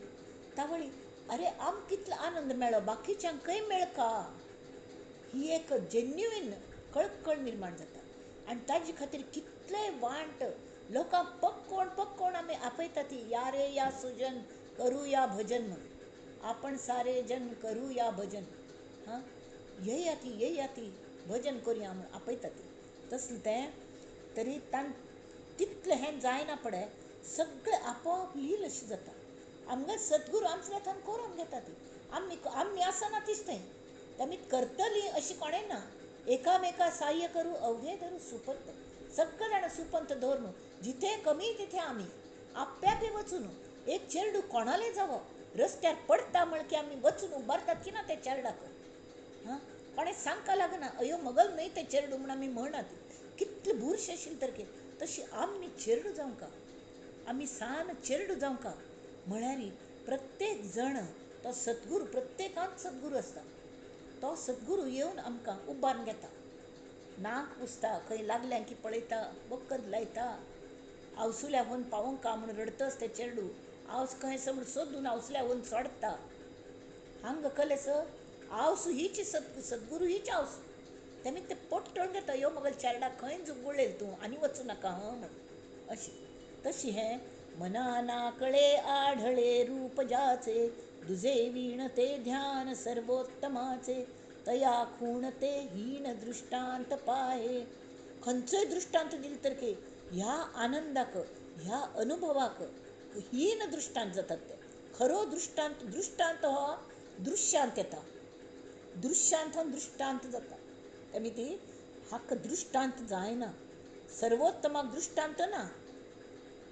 तावळी, अरे आमकां कितलो आनंद मेळ्ळो बाकीच्यांकय मेळका, ही एक जेन्युइन कळकळ निर्माण जाता. आनी ताजे खातीर कितले वांट लोकांक पक्कोण पक्कोण आमी आपयता ती, या रे या सुजन करूया भजन म्हणून, आपण सारे जन करूया भजन, हां येया ती येया ती भजन करूया म्हूण आपयता ती. तसलें तें तरी तां तितलें हें जायना पडे सगळें आपोआप लील अशें जाता. आमगे सद्गुरू आमच्या हातान करून घेता ती, आमी आमी आसना तीच थंय आमी करतली अशी कोणें ना. एकामेका साह्य करू अवघे धरू सुपंत, सगळे जाणां सुपंत दवर न्हू, जिथे कमी तिथे आमी आप्यापी वचूं न्हू. एक चेरडू कोणालें जावं रस्त्यार पडटा म्हळ की आमी वचून उबारतात की ना त्या चेरडाक, हां कोणें सांगपाक लागना अयो मगल न्हय तें चेरडू म्हूण आमी म्हणनात. कितलें बुरशें आशिल्लें तर की तशी आमी चेरडू जावंका, आमी सान चेरडू जावंका म्हळ्यार प्रत्येक जण तो सद्गुरू, प्रत्येकांत सद्गुरू आसता. तो सद्गुरू येवन आमकां उबारून घेता, नाक पुसता, खंय लागलें की पळयता, वखद लायता, आवसुल्या व्हरून पावोवंक म्हूण रडतच तें चेरडू आवस खंय आसा म्हूण सोदून आवसुल्या व्हरून सोडटा. हांगा कलेस आवसू हीच सद्गुरू हीच आवसू तेमी तें पोट्टण घेता, यो मगल चेरडा खंय जुगुळेल तूं आनी वचूं नाका हां म्हूण. अशें तशी हें मना नाकळे आढळे रूप ज्याचे, दुजे वीण ते ध्यान सर्वोत्तमाचे, तया खूण ते हीन दृष्टांत पाहे. खंयचोय दृष्टांत दिल तर की ह्या आनंदाक ह्या अनुभवाक हीन दृष्टांत जातात ते. खरो दृष्टांत, दृष्टांत हो दृश्यांत येता, दृश्यांत हो दृष्टांत जाता. आमी ती हाका दृष्टांत जायना, सर्वोत्तमाक दृष्टांत ना,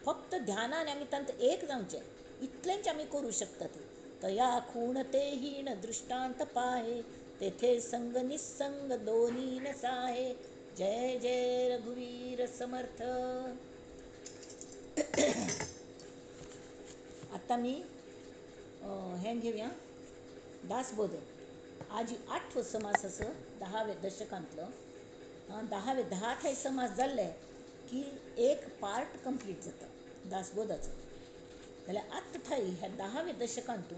फक्त ध्यानान आमी तांत एक जावचें इतलेंच आमी करूं शकतात. तया खूण ते हीन दृष्टांत पाहे, तेथे संग निसंग दोन्ही नसाहे. जय जय रघुवीर समर्थ. आतां आमी हें घेवया दासबोध. आज आठवो समास आसा 10व्या दशकांतलो. 10वे 10 थंय समास जाल्ले की एक पार्ट कंप्लीट जाता दासबोधाचो. जाल्यार आतां थंय ह्या 10व्या दशकांतू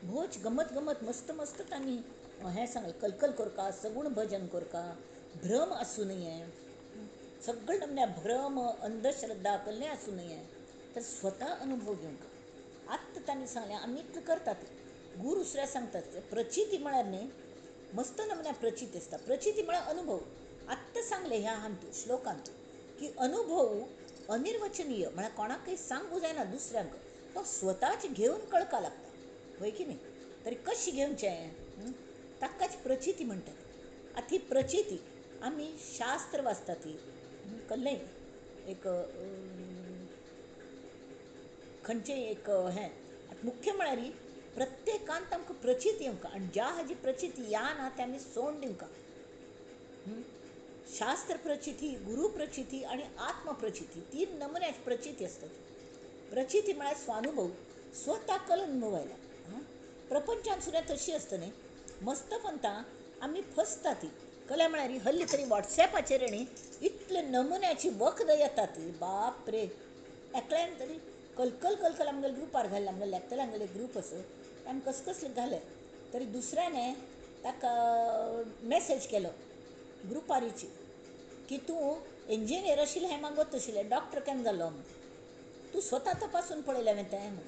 भोवच गमत गमत मस्त मस्त तांणी हें सांगलें, कलकल करका, सगुण भजन करका, भ्रम आसूं नये, सगळें नमन्या भ्रम अंधश्रद्धा कसलें आसूं नये, तर स्वता अनुभव घेवंक. आत्तां तांणी सांगलें आमी इतलें करतात. गुरू दुसऱ्या सांगतात प्रचिती म्हळ्यार न्ही मस्त नमन्या प्रचिती आसता, प्रचिती म्हळ्यार अनुभव. आत्तां सांगलें ह्या हातूंत श्लोकांत की अनुभव अनिर्वचनीय म्हळ्यार कोणाकय सांगू जायना दुसऱ्यांक, तो स्वताच घेवन कळका लागता, वय की न्ही? तरी कशी घेवचें ताकाच प्रचिती म्हणटात. आतां ही प्रचिती आमी शास्त्र वाचता ती कल्लें एक खंयचें एक हें मुख्य म्हळ्यार प्रत्येकान तांकां प्रचिती येवंका आनी ज्या हाजी प्रचिती या ना ते आमी सोड दिवंका. शास्त्र प्रचिती, गुरू प्रचिती आनी आत्मप्रचिती, तीन नमुन्याची प्रचिती आसतात. प्रचिती म्हळ्यार स्वानुभव, स्वता कल अनुभव आयला. प्रपंचान सुद्दां तशी आसता न्ही, मस्तपंता आमी फसता ती कला म्हळ्यार हल्ली तरी वॉट्सॅपाचेर न्ही इतले नमुन्याची वखदां येतात, बाप रे. एकल्यान तरी कलकल कलकल आमगेले ग्रुपार घाल्ले, आमगेले लेखतले आमगेले ग्रूप आसा आमी कस कसले घाले तरी दुसऱ्याने ताका मॅसेज केलो ग्रुपारीची की तूं इंजिनियर आशिल्लें हें म्हाका गोत आशिल्लें, डॉक्टर केन्ना जालो म्हूण, तूं स्वता तपासून पळयलें हांवें तें म्हूण.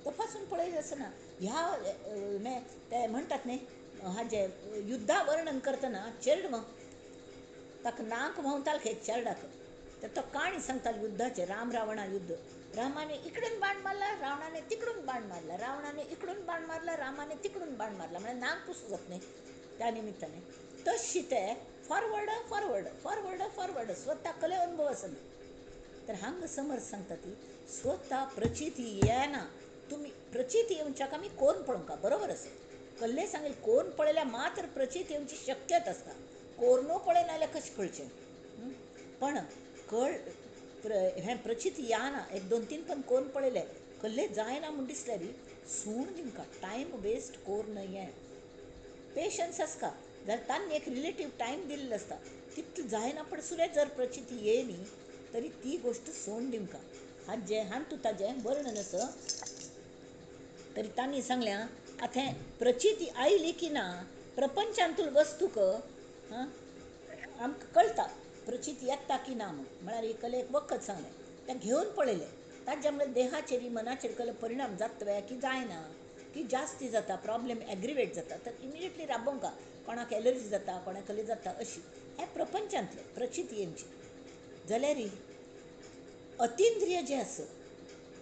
तपासून पळयलें आसना ह्या ते म्हणटात न्ही हाजें युद्धा वर्णन करतना चेडवां ताका नाक व्हांवताल खे चेरडाक, तर तो काणी सांगतालो युद्धाचें, राम रावणा युद्ध. रामाने इकडून बाण मारला, रावणाने तिकडून बाण मारला, रावणाने इकडून बाण मारला, रामाने तिकडून बाण मारला, म्हळ्यार नाक पुसूं जात न्ही त्या निमित्ताने. तशी ते फॉरवर्ड फॉरवर्ड फॉरवर्ड फॉरवर्ड स्वता कले अनुभव आसना. तर हांगा समर्थ सांगता ती स्वता प्रचिती येना, तुमी प्रचिती येवच्याक आमी कोण पळोवंका, बरोबर आसा. कल्ले सांगेल कोण पळयल्यार मात्र प्रचिती येवची शक्यत आसता, कोर्नो पळयना जाल्यार कशें कळचें? पण कळ हें प्रचिती या ना, एक दोन तीन पण कोण पळयलें कल्ले जायना म्हूण दिसल्यार सूण दिवंका, टायम वेस्ट कोर न्हय हें. पेशन्स आसका जाल्यार तांणी एक रिलेटीव टायम दिल्लो आसता, तितलो जायना पण सुद्दां जर प्रचिती ये न्ही तरी ती गोश्ट सोड दिवंका. हाजें हांतू ताजें वर्णन आसा. तरी तांणी सांगल्या आतां प्रचिती आयली की ना प्रपंचांतूल वस्तूक आमकां कळटा प्रचिती येता की ना म्हूण. म्हळ्यार एक एक वखद सांगलें तें घेवन पळयलें, ताज्या म्हळ्यार देहाचेर मनाचेर कल परिणाम जाता की जायना, की जास्ती जाता, प्रॉब्लेम एग्रिवेट जाता, तर इमिडिएटली राबोवंका. कोणाक एलर्जी जाता, कोणाक कले जाता, अशी हें प्रपंचांतलें प्रचिती येवची. जाल्यार अतिंद्रिय जे आसा,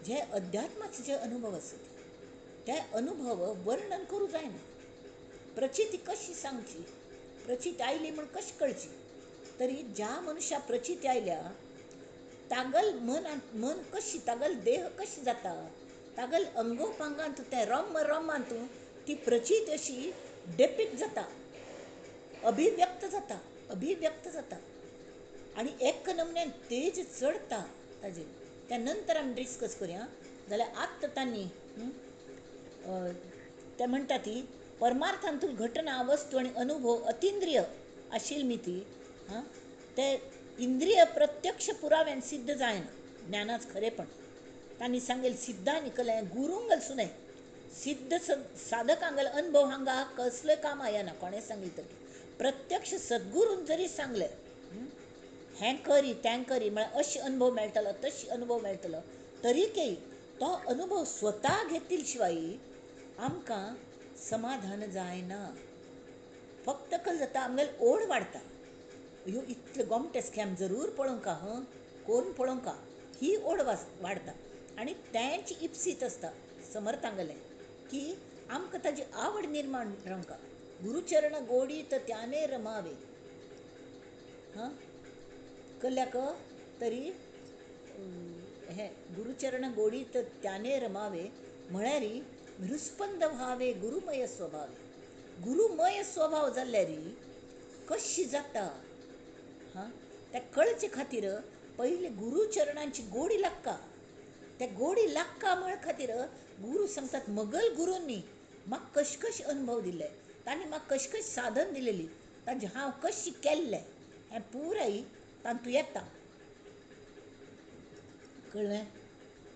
जे अध्यात्माचे जे अनुभव आसत ते अनुभव वर्णन करूं जायना. प्रचिती कशी सांगची, प्रचिती आयली म्हूण कशी कळची? तरी ज्या मनुष्या प्रचिती आयल्या तागल मनांत मन कशी, तागल देह कशी जाता, तागल अंगोपांगांत तें रम रमांत ती प्रचिती अशी डेपिक्ट जाता, अभिव्यक्त जाता, अभिव्यक्त जाता आनी एक नमुन्यान तेज चडता ताजेर. त्या नंतर आमी डिस्कस करुया. जाल्यार आत्तां तांणी ते म्हणटा ती परमार्थांतूल घटना, वस्तू आनी अनुभव अतिंद्रिय आशिल्ली ती ते इंद्रिय प्रत्यक्ष पुराव्यान सिद्ध जायना ज्ञानाच खरेपण. तांणी सांगेल सिद्धांनी कलें गुरूंगल सुने सिद्ध साधकांगल अनुभव हांगा कसलें काम आयना. कोणें सांगलें तर प्रत्यक्ष सद्गुरून जरी सांगलें हें करी तें करी म्हळ्यार अशें अनुभव मेळटलो तशी अनुभव मेळटलो, तरी केई तो अनुभव स्वता घेतील शिवाय आमकां समाधान जायना. फक्त कल जाता आमगेली ओड वाडटा, ह्यो इतले गोमटेस की आमी जरूर पळोवंका, हं कोण पळोवंका, ही ओड वाडटा आनी तेंच इप्सीत आसता समर्थांगलें की आमकां ताजी आवड निर्माण रावंका. गुरुचरण गोडी तर त्याने रमावे, हां कल्याक तरी हें गुरुचरण गोडी तर त्याने रमावे म्हळ्यार हृस्पंद व्हावे गुरुमय स्वभावे. गुरुमय स्वभाव जाल्यार कशी जाता हां त्या कळचे खातीर पयलीं गुरुचरणांची गोडी लागता. त्या गोडी लागता म्हळ खातीर गुरू सांगतात मगल गुरूंनी म्हाका कश कश अनुभव दिले, तांणी म्हाका कश कश साधन दिलेली, तांचे हांव कशी केल्लें हें पुराय तांतू येता, कळ्ळें?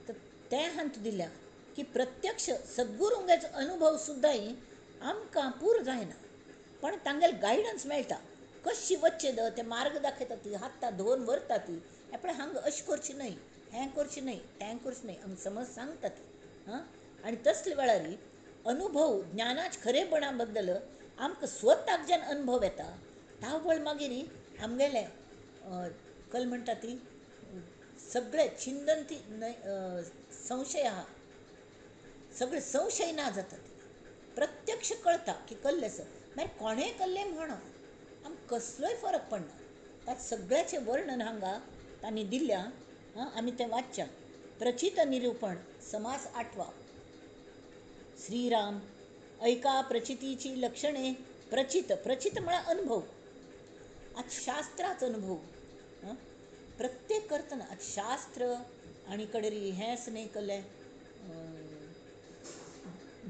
तर तें हांतू दिल्या की प्रत्यक्ष सद्गुरूंगेचो अनुभव सुद्दां आमकां पुरो जायना, पण तांगेले गायडन्स मेळटा कशी वचचें the ते मार्ग दाखयता ती, हात धुवन व्हरता ती, पण हांगा अशें करचें न्हय, हें करचें न्हय, तें करचें न्हय, आमकां समज सांगता ती. हां आनी तसले वेळार अनुभव ज्ञानाच खरेपणा बद्दल आमकां स्वताक जेन्ना अनुभव येता तावळ मागीर आमगेलें कल म्हणटा ती सगळे छिंदंती संशय आहा, सगळे संशय ना जातात, प्रत्यक्ष कळता की कल्लें आसा. मागीर कोणेंय कल्लें म्हणो, आमकां कसलोय फरक पडना. ताका सगळ्याचें वर्णन हांगा तांणी दिल्या. आमी तें वाचच्या. प्रचित निरूपण समास 8. श्रीराम ऐका प्रचितीची लक्षणे. प्रचित, प्रचित म्हळ्यार अनुभव. आतां शास्त्राचो अनुभव प्रत्येक करतना आतां शास्त्र आनी कडेरी हेंच न्ही कल्लें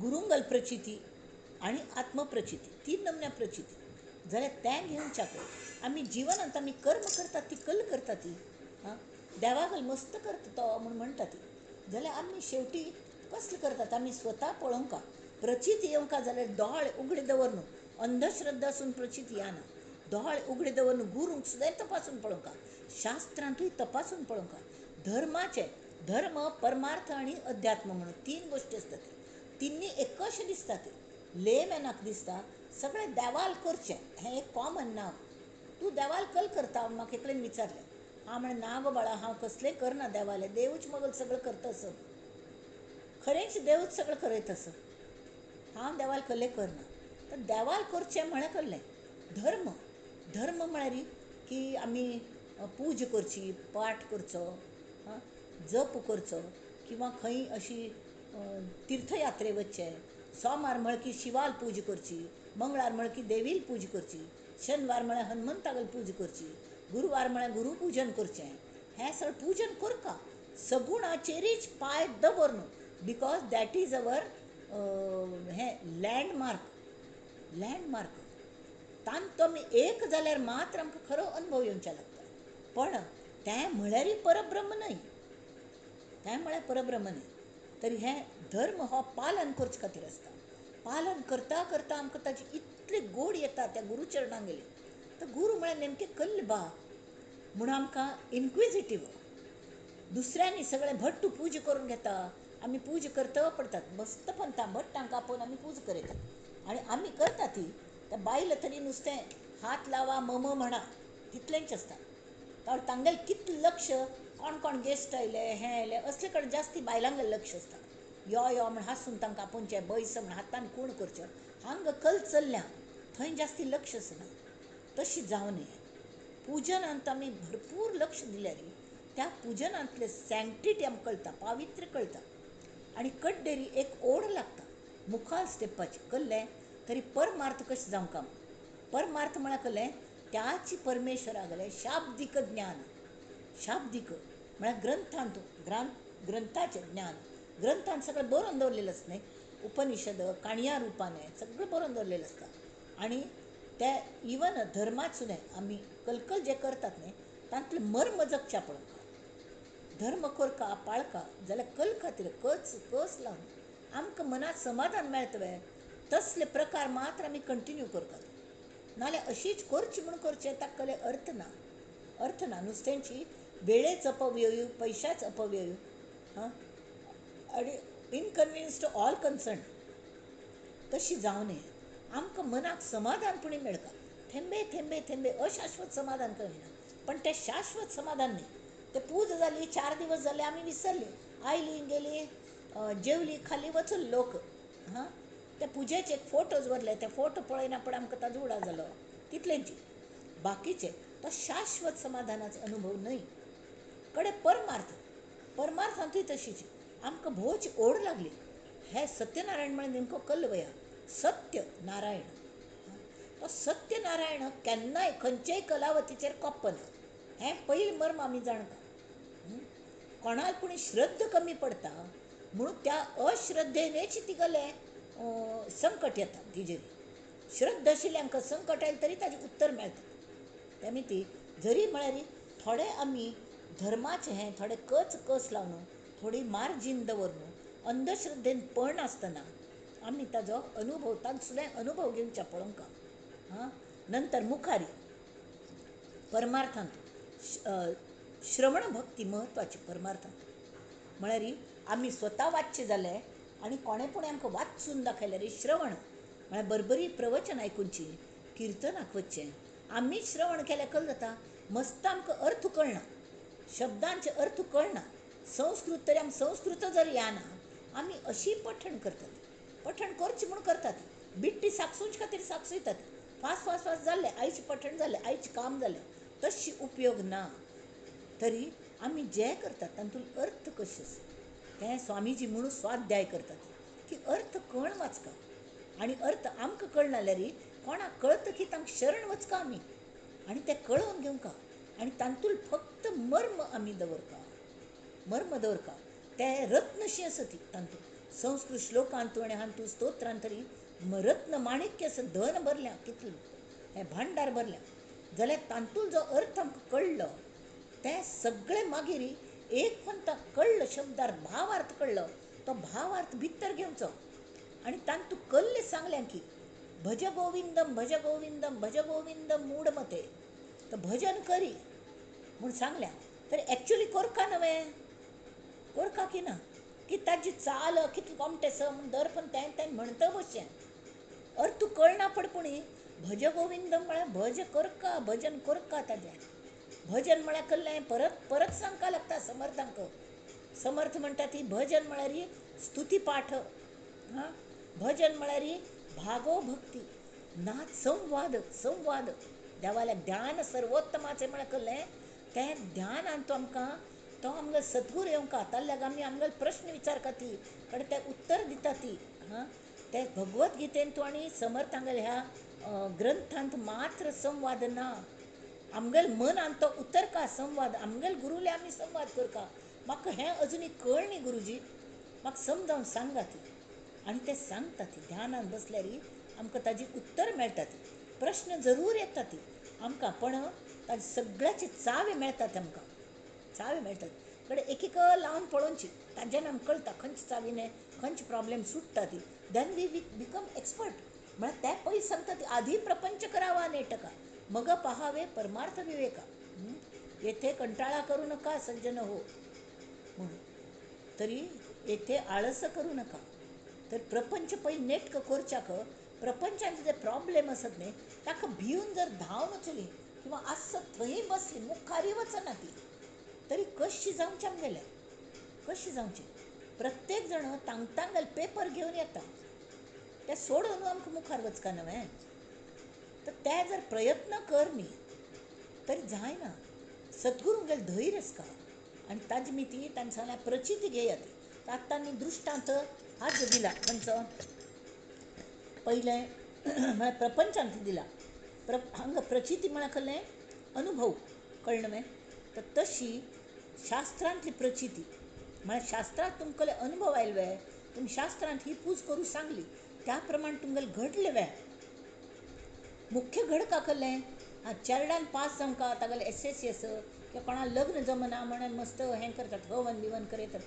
गुरुंगल प्रचिती आनी आत्मप्रचिती, तीन नमन्या प्रचिती जाल्यार तें घेवच्याक आमी जिवनांत आमी कर्म करतात ती कल करता ती देवागल मस्त करता तो म्हूण म्हणटा ती, जाल्यार आमी शेवटी कसलें करतात आमी स्वता पळोवंका. प्रचिती येवंका जाल्यार दोळे उगडे दवर न्हू, अंधश्रद्धा आसून प्रचिती येना. दोळे उगडे दवर न्हू, गुरूंक सुद्दां तपासून पळोवंका, शास्त्रांतूय तपासून पळोवंका. धर्माचे धर्म परमार्थ आनी अध्यात्म म्हणून तीन गोश्टी आसतात, तिन्नी एकशें दिसता. ते लेमॅनाक दिसता सगळें देवाल करचें, हें एक कॉमन नांव. तूं देवाल कल करता म्हाका एकल्यान विचारलें. हांव म्हणलें ना गो बाळा, हांव कसलें करना देवालें, देवूच मगल सगळें करता आसत. खरेंच देवूच सगळें करयत आसत, हांव देवाल कसलें करना. तर देवाल करचें म्हळ्यार कसलें धर्म. धर्म म्हळ्यार की आमी पूज करची, पाठ करचो, जप करचो, किंवा खंय अशी तीर्थयात्रे वचचें. सोमार म्हळ की शिवाल पूज करची, मंगळार म्हळ की देवील पूज करची, शनिवार म्हळ्यार हनुमंतागल पूज करची, गुरुवार म्हळ्यार गुरुपूजन करचें. हें सगळें पूजन करका, सगुणाचेरीच पांय दवर न्हू, because that is our हें लँडमार्क. लँडमार्क तांतू आमी एक जाल्यार मात्र आमकां खरो अनुभव येवच्या लागता. पण तें म्हळ्यारय परब्रह्म न्हय, तें म्हळ्यार परब्रह्म न्हय. तरी हें धर्म हो पालन करचे खातीर आसता. पालन करता करता आमकां ताची इतली गोड येता त्या गुरुचरणां गेली. तर गुरू म्हळ्यार नेमकें कल्ल बा म्हूण आमकां इन्क्विजिटीव. दुसऱ्यांनी सगळें भट्ट पूज करून घेता, आमी पूज करता पडटात मस्त पंता भट्टांक आपोवन आमी पूज करयतात आनी आमी करता ती. त्या बायल तरी नुस्तें हात लावा मम म्हणा तितलेंच आसता. तर तांगेलें कितलें लक्ष, कोण कोण गेस्ट आयले हें आयले असले कडेन जास्ती बायलांगेलें लक्ष आसता. यो यो म्हण हांसून तांकां आपोवचें, बैस म्हण हातान खूण करचें. हांगा कल चल्ल्या थंय जास्ती लक्ष आसना. तशी जावं नये. पुजनांत आमी भरपूर लक्ष दिल्यार त्या पुजनांतलें सँक्टिटी आमकां कळटा, पावित्र्य कळटा आनी कड्डेरी एक ओड लागता मुखार स्टेपाची. कल्लें तरी परमार्थ कशें जावंक. परमार्थ म्हळ्यार कल्लें त्याची परमेश्वरा गेलें शाब्दीक ज्ञान. शाब्दीक म्हळ्यार ग्रंथांत ग्रंथाचें ज्ञान. ग्रंथांत सगळें बरोवन दवरलेलें आसता न्ही, उपनिषद काणया रुपान सगळें बरोवन दवरलेलें आसता. आनी ते इवन धर्मांत सुद्दां आमी कलकल जे करतात न्ही तातूंतलें मर्म जगच्या पळोवंक. धर्म करका पाळका जाल्यार कल खातीर कच कस लावन आमकां मनांत समाधान मेळटलें तसले प्रकार मात्र आमी कंटिन्यू करतात. नाल्यार अशीच करची म्हूण करचें ताका कसलें अर्थ ना, अर्थ ना. नुस्त्यांची वेळेच अपव्यय, पयशाच अपव्यय आनी इनकन्विनियन्स टू ऑल कन्सर्न. तशी जावं नये. आमकां मनाक समाधान पुणी मेळटा. थेंबे थेंबे थेंबे अशाश्वत समाधान कळना, पण तें शाश्वत समाधान न्ही. ते पूज जाली, 4 दिवस जाले आमी विसरली, आयली गेली, जेवली खाली वचून लोक. हां, त्या पुजेचे एक फोटो दवरले, ते फोटो पळयना पण आमकां ताजो उडा जालो, तितलेंच. बाकीचे तो शाश्वत समाधानाचो अनुभव न्हय. कडे परमार्थ, परमार्थांतूय तशीच आमकां भोवच ओड लागली. हे सत्यनारायण म्हळ्यार नेमको कल वया सत्य नारायण. तो सत्यनारायण केन्नाय खंयचेय कलावतीचेर कोप्पना, हें पयलीं मर्म आमी जाणका. कोणाक पूण श्रद्धा कमी पडटा म्हणून त्या अश्रद्धेनेच तिगेलें संकट येता तिजेर. श्रद्धा आशिल्ल्यांक संकट आयलें तरी ताजें उत्तर मेळटा. त्या ती जरी म्हळ्यार थोडे आमी धर्माचें हें थोडे कच कस लावन थोडी मार्जीन दवरून अंधश्रद्धेन पडनासतना आमी ताजो अनुभव ताजो सुद्दां अनुभव घेवच्या पळोवंक. हां, नंतर मुखारी परमार्थांत श्रवण भक्ती म्हत्वाची. परमार्थांत म्हळ्यार आमी स्वता वाचचें जालें आनी कोणें पूण आमकां वाचून दाखयल्यार श्रवण म्हळ्यार बरबरी प्रवचन आयकुची, किर्तनाक वचचें. आमी श्रवण केल्यार कल जाता मस्त आमकां अर्थ कळना, शब्दांचे अर्थ कळना. संस्कृत तरी आमी संस्कृत जर येना आमी अशी पठण करतात, पठण करचें म्हूण करतात, बिट्टी साकसूच खातीर साकसयतात, फास्ट फास्ट फास्ट जाल्लें आयचें पठण जालें, आयचें काम जालें, तशी उपयोग ना. तरी आमी जें करतात तातूंत अर्थ कशें आसा तें स्वामीजी म्हणून स्वाध्याय करतात की अर्थ कळ वाचका आनी अर्थ आमकां कळना जाल्यार कोणाक कळत की तांकां शरण वचका आमी आनी तें कळोवन घेवंका आनी तातूंत फक्त मर्म आमी दवरका, मर्म दवरका. तें रत्नशी आसा ती तातूंत संस्कृत श्लोकांतू आनी हातूंत स्तोत्रांत तरी रत्न माणिक्य आसा, धन भरल्या, कितलें हें भांडार भरल्या जाल्यार तातूंत जो अर्थ आमकां कळ्ळो तें सगळें मागीर एक पंता कळ्ळो शब्दार्थ भावार्थ कळ्ळो तो भावार्थ भितर घेवचो आनी तातूंत कल्लें सांगलें की भज गोविंदम भज गोविंदम भज गोविंदम मूढमते, तर भजन करी म्हूण सांगल्या तर एक्चुली कोरका नव्हे, कोरका की ना की ताजी चाल कितली कोमटे आसा म्हूण दर पण तें तें म्हणटा बशें अर्थ कळना पड पुणी भज गोविंदम म्हळ्यार भज करका, भजन करका. ताजें भजन म्हळ्यार कल्लें परत परत सांगका लागता समर्थांक. समर्थ म्हणटा ती भजन म्हळ्यार स्तुती पाठ, हां, भजन म्हळ्यार भागो भक्ती नाच संवाद, संवाद देवाल्या ध्यान सर्वोत्तमाचें म्हळ्यार कल्लें तें ध्यानान तो आमकां तो आमगेलो सद्गुरू येवंका ताका आमी आमगेले प्रश्न विचारता ती कारण ते उत्तर दिता ती. हां, ते भगवत गीतेन तूं आनी समर्थांगेल्या ह्या ग्रंथांत मात्र संवाद ना, आमगेले मनान तो उतर का संवाद, आमगेले गुरुले आमी संवाद करका. म्हाका हें अजुनूय कळनी गुरुजी, म्हाका समजावन सांगा ती आनी ते सांगता ती ध्यानान बसल्यार आमकां ताजी उत्तर मेळटा ती, प्रश्न जरूर येता ती आमकां, पण ताजे सगळ्याचे चावे मेळटात आमकां, चावे मेळटात. कडे एक एक लावन पळोवची ताज्यान आमकां कळटा खंयचे चावीने खंयचे प्रॉब्लेम सुट्टा ती, then we become expert. म्हळ्यार ते पयलीं सांगता ती आधी प्रपंच करावा नेटका मग पहावे परमार्थ विवेका, येथे कंटाळा करू नका सज्जन हो म्हणून, तरी येथे आळस करू नका. तर प्रपंच पयलीं नेटक करच्याक प्रपंचांत जे प्रॉब्लेम आसत न्ही ताका भिवन जर धांवन वचली किंवा आसत थंय बसली मुखारय वचना ती तरी कशी जावचें आमगेलें, कशी जावचें. प्रत्येक जाण तांगेले पेपर घेवन येता ते सोडून आमकां मुखार वचका न्हय, तर ते जर प्रयत्न कर न्ही तरी जायना. सद्गुरूंगेलें धैर्य आसता आनी ताजे मिती तांणी सांगलें प्रचिती घेयात. आतां तांणी दृश्टांत हाच दिला खंयचो पयलें म्हळ्यार प्रपंचांत दिला हांगा प्रचिती म्हळ्यार कसलें अनुभव कळ्ळें न्हय, तर तशी शास्त्रांतली प्रचिती म्हळ्यार शास्त्रांत तुमकां अनुभव आयलो वे, तुमी शास्त्रांत ही पूज करूं सांगली त्या प्रमाण तुमगेलें घडलें वे. मुख्य घडका कसलें आं चेरडान पास जावंका तागेलें एस एस सी आसा किंवा कोणाक लग्न जमना म्हणून मस्त हें करतात हवन बिवन करयतात,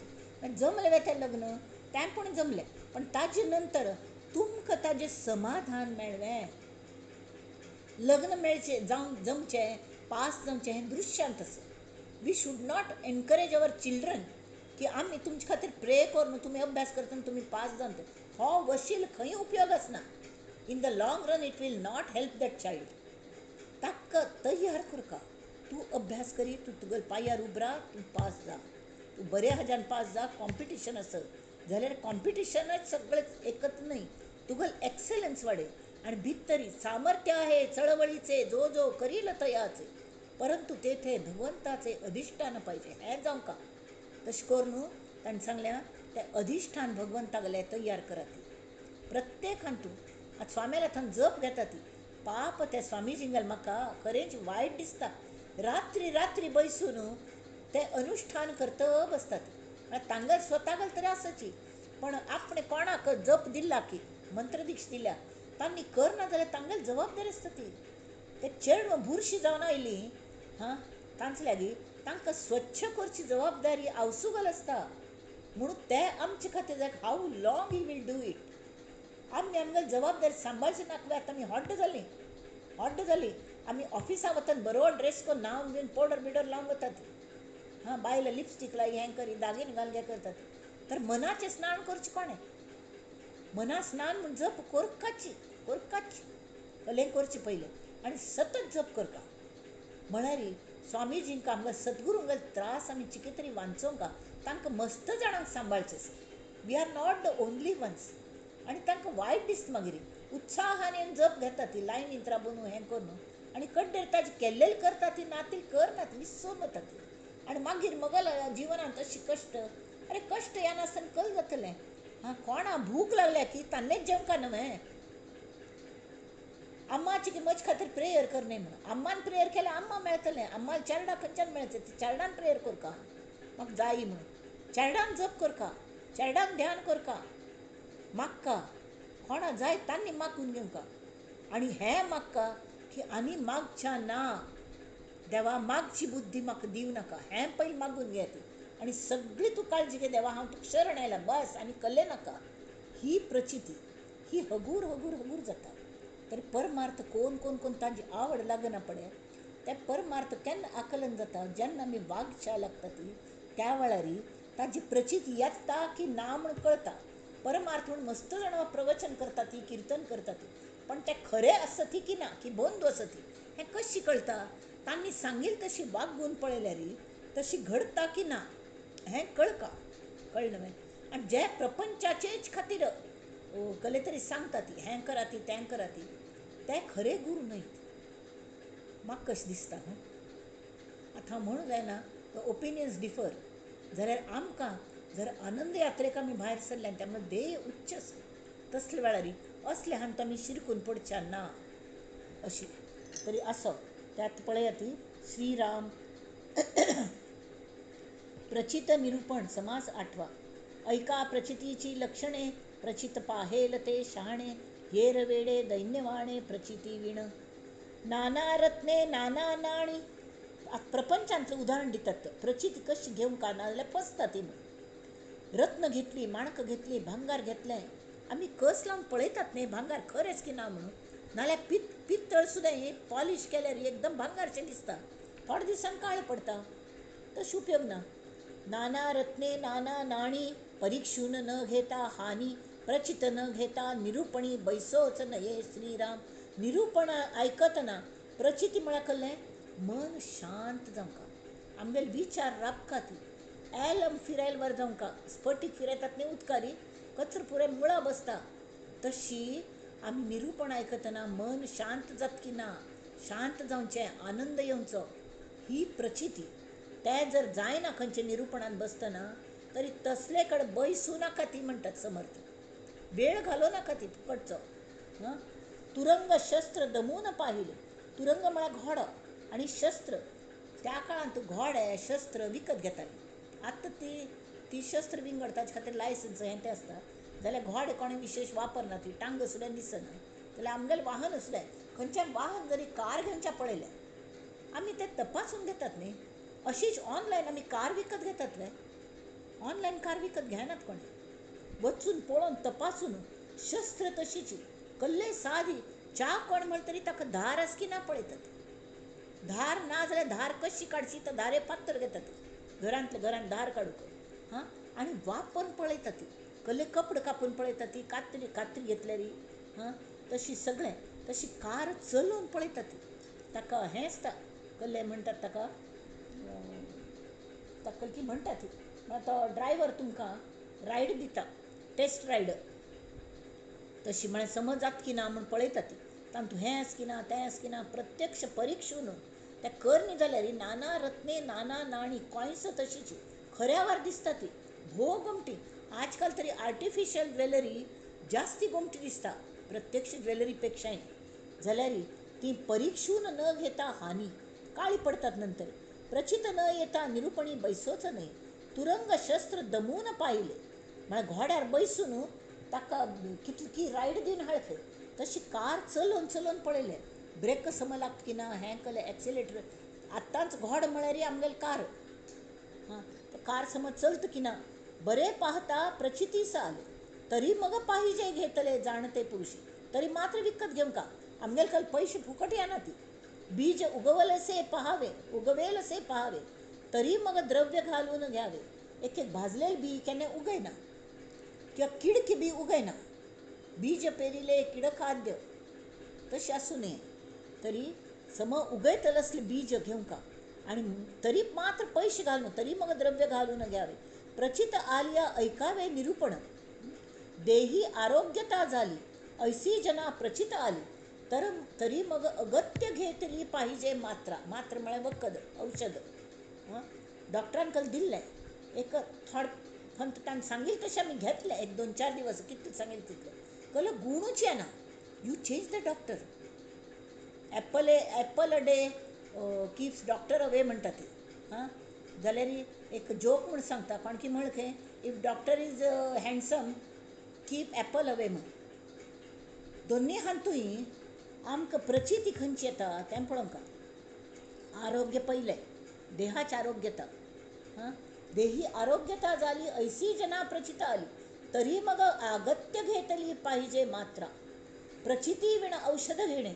जमलें वे तें लग्न तें पूण जमलें, पण ताजे नंतर तुमकां ताजें समाधान मेळ्ळें. लग्न मेळचें जावं जमचें पास जावचें हें दृश्यांत आसा. We should not encourage our children की आमी तुमचे खातीर प्रे करून तुमी अभ्यास करता आनी तुमी पास जावन, हो वशील खंय उपयोग आसना. In the long run it will not help that child. ताका तयार करका, तूं अभ्यास करी, तूं तुगेल्या पांयार उब राव, तूं पास जा, तूं बऱ्या हाज्यान पास जा. कॉम्पिटिशन आसत जाल्यार कॉम्पिटिशनच सगळें एकच न्हय, तुगेलें एक्सलन्स वाडय आनी भितरी सामर्थ्य आहे चळवळीचे जो जो करील तयाचे, परंतु तेथे भगवंताचे अधिष्ठान पाहिजे. हें जावंका तशें करून ताणें सांगल्या तें अधिष्ठान भगवंतागेलें तयार करात. प्रत्येकान तूं आतां स्वाम्याल्या थंय जप घेता ती पाप त्या स्वामीजींगेलें म्हाका खरेंच वायट दिसता. रात्री रात्री बैसून ते अनुष्ठान करत बसतात, तांगेल स्वतागेल तरी आसाची, पण आपणें कोणाक जप दिला की मंत्रदीक्षा दिल्या तांणी करना जाल्यार तांगेली जबाबदारी आसता ती. ते चेडवां बुरशीं जावन आयलीं हां तांचे लागीं तांकां स्वच्छ करची जबाबदारी आवसुगल आसता. म्हणून ते आमचे खातीर जाय how long he will do it. आमी आमगेली जबाबदारी सांबाळची नाका. आतां आमी हॉड्ड जालीं, हॉड्ड जालीं. आमी ऑफिसा वतात बरो ड्रेस करून न्हांवन बीन पावडर बिवडर लावन वतात, हां बायलां लिपस्टीक लाय हें करी दागीन घाल हें करतात. तर मनाचें स्नान करचें कोणें? मना स्नान म्हूण जप करकाची करकाची कलें करचें पयलें आनी सतत जप करता म्हळ्यार स्वामीजींक आमकां सद्गुरूंक त्रास आमी चिके तरी वांचोवंक तांकां मस्त जाणांक सांबाळचें आसा. We are not the only ones. आनी तांकां वायट दिसता मागीर उत्साहान येवन जप घेता ती लायनींत राबून हें करून आनी कड्डेर ताजें केल्लें करता ती ना ती करना ती विसरून वता ती. आनी मागीर मगल जिवनांत अशी कश्ट, अरे कश्ट येनासतना कल जातलें. हां, कोणा भूक लागल्या की तान्नेच जेवंका न्हय. अम्माची म्हजे खातीर प्रेयर कर न्हय म्हणून अम्मान प्रेयर केल्यार अम्मा मेळटलें. अम्माक चेरडा खंयच्यान मेळचें? ती चेरडान प्रेयर करका म्हाका जायी म्हणून, चेरडान जप करका, चेरडान ध्यान करका, मागका कोणा जाय तांणी मागून घेवका. आनी हें मागका की आनी मागच्या ना देवा, मागची बुद्धी म्हाका दिवं नाका, हें पयलीं मागून घे ती. आनी सगळी तूं काळजी घे देवा, हांव तुका शरण आयला बस आनी कल्ले नाका. ही प्रचिती ही हगूर हगूर हगूर जाता. तर परमार्थ कोण कोण कोण तांची आवड लागना पडे ते परमार्थ केन्ना आकलन जाता जेन्ना आमी वागच्या लागता ती त्या वेळार ताजी प्रचिती येता की ना म्हूण कळटा. परमार्थ म्हूण मस्त जाणां प्रवचन करता ती, किर्तन करता ती, पण ते खरें आसता ती की ना की बंद आसा ती हें कशी कळटा? तांणी सांगील तशी वागून पळयल्यार तशी घडटा की ना हें कळका, कळ्ळें न्हय? आनी जे प्रपंचाचेच खातीर कले तरी सांगता ती हें करा ती तें करा ती, ते खरे गुरू न्हयत म्हाका कशें दिसता. न्हू आतां हांव म्हणूंक जायना ओपिनियन्स डिफर, जाल्यार आमकां जर आनंद यात्रेक आमी भायर सरले आनी त्यामुळे ध्येय उच्च आसा तसले वेळार असले हांत आमी शिरकून पडच्या ना अशी तरी आसो. त्यात पळया ती श्रीराम प्रचित निरूपण समास आठवा. ऐका प्रचितीची लक्षणे, प्रचित पाहेल ते शहाणे, येरवेडे दैन्यवाणे प्रचिती विण. नाना रत्ने नाना नाणी. प्रपंचांतलें उदाहरण दितात. प्रचिती कशी घेवंक ना जाल्यार फसता ती म्हूण. रत्न घेतली, माणकां घेतली, भांगार घेतलें, आमी कस लावन पळयतात न्ही भांगार खरेंच की ना म्हणून. नाल्यार पित्तळ सुद्दां हे पॉलिश केल्यार एकदम भांगारशें दिसता, थोड्या दिसान काळें पडटा, तशें उपयोग ना. नाना रत्ने नाना नाणी, परीक्षून न घेता हानी, प्रचित न घेता निरूपणी, बैसोच नये श्रीराम. निरूपण आयकतना प्रचिती म्हळ्यार कसलें? मन शांत जावंका, आमगेले विचार राबका ती एलम फिरायल वर जावंका. स्फटीक फिरयतात न्ही उदकारी, कचरो पुराय मुळा बसता. तशी आमी निरूपण आयकतना मन शांत जात की ना, शांत जावचें, आनंद येवचो, ही प्रचिती. ते जर जायना खंयच्या निरूपणान बसतना तरी तसले कडेन बैसूं नाका ती म्हणटात समर्थ. वेळ घालो नाका ती फुकटचो. हां, तुरंग शस्त्र दमून पाहिले. तुरंग म्हळ्यार घोडो आनी शस्त्र. त्या काळांत घोडे शस्त्र विकत घेताले. आतां ती ती शस्त्र विंगड ताचे खातीर लायसन्स हें तें आसता. जाल्यार घोडे कोणें विशेश वापरना, ती टांग सुद्दां दिसना. जाल्यार आमगेलें वाहन सुद्दां खंयचें वाहन जरी कार घेवच्या पळयलें आमी तें तपासून घेतात न्ही. अशीच ऑनलायन आमी कार विकत घेतात वे? ऑनलायन कार विकत घेनात कोणें, वचून पळोवन तपासून. शस्त्र तशीच कल्ले सादी च्या कोण म्हण तरी ताका धार आस की ना पळयतात. धार ना जाल्यार धार कशी काडची तर धारे पात्र घेतात घरांतले घरांत धार काडूंक. हां, आनी वापरून पळयतात ती कल्ले कपडे कापून पळयतात ती कात्री कात्री घेतल्यार. हां, तशी सगळें तशी कार चलोवन पळयतात ती. ताका हें आसता कल्ले म्हणटात ताका, ताका की म्हणटात ती तो ड्रायवर तुमकां रायड दिता, टेस्ट रायड. तशी म्हळ्यार समज जात की ना म्हूण पळयता ती. तातूंत हें आस की ना तें आस की ना प्रत्यक्ष परिक्षून तें करनी जाल्यार नाना रत्ने नाना नाणी कॉयन्स तशीच खऱ्यावर दिसता ती. भोव गोमटी. आजकाल तरी आर्टिफिशियल ज्वेलरी जास्ती गोमटी दिसता प्रत्यक्ष ज्वेलरीपेक्षाय. जाल्यार ती परीक्षून न घेता हानी, काळी पडतात नंतर. प्रचित न येता निरूपणी बैसोच न्हय. तुरंग शस्त्र दमून पाहिले म्हळ्यार घोड्यार बैसून ताका कितली रायड दिवन हाडले. तशी कार चलोवन चलोवन पळयलें ब्रेक सम लागता की ना, हें केलें एक्सिलेटर. आतांच घोड म्हळ्यार आमगेलें कार. हां, कार समज चलता की ना बरें पाहता प्रचितीस आले तरी मग पाहिजे घेतले जाणते पुरुषी. तरी मात्र विकत घेवंका आमगेले कल पैसे फुकट येना ती. बीज उगवलसे पहावे, उगवेलसे पहावे, तरी मग द्रव्य घालून घ्यावे. एक एक भाजलेले बी केन्ना उगयना किंवा किडकी बी उगयना. बीज पेरिले किडखाद्य तशें आसूं नये. तरी सम उगयतले असलें बीज घेवंका. आणि तरी मात्र पैसे घालून तरी मग द्रव्य घालून घ्यावे. प्रचित आलिया ऐकावे निरूपण, देही आरोग्यता झाली ऐसी जना प्रचित आली तर तरी मग अगत्य घेतली पाहिजे मात्रा. मात्र म्हळ्यार वखद औषध. डॉक्टरांकल दिल्लें एक थोड फक्त ताणें सांगिल्लें तशें आमी घेतलें एक दोन चार दिवस कितलें सांगिल्लें तितलें कल गुणूच येना. You change the doctor. Apple a day keeps doctor away म्हणटा ती. हां जाल्यार एक जोक म्हूण सांगता कोण की म्हळ खंय if doctor is handsome keep apple away म्हूण. दोन्ही हातूंय आमकां प्रचिती खंयची येता तें पळोवंक. आरोग्य पयलें, देहाची आरोग्यता. हां देही आरोग्यता जाली ऐसी जना प्रचित आली तरी मग अगत्य घेतली पाहिजे मात्रा. प्रचिती विण औषध घेणे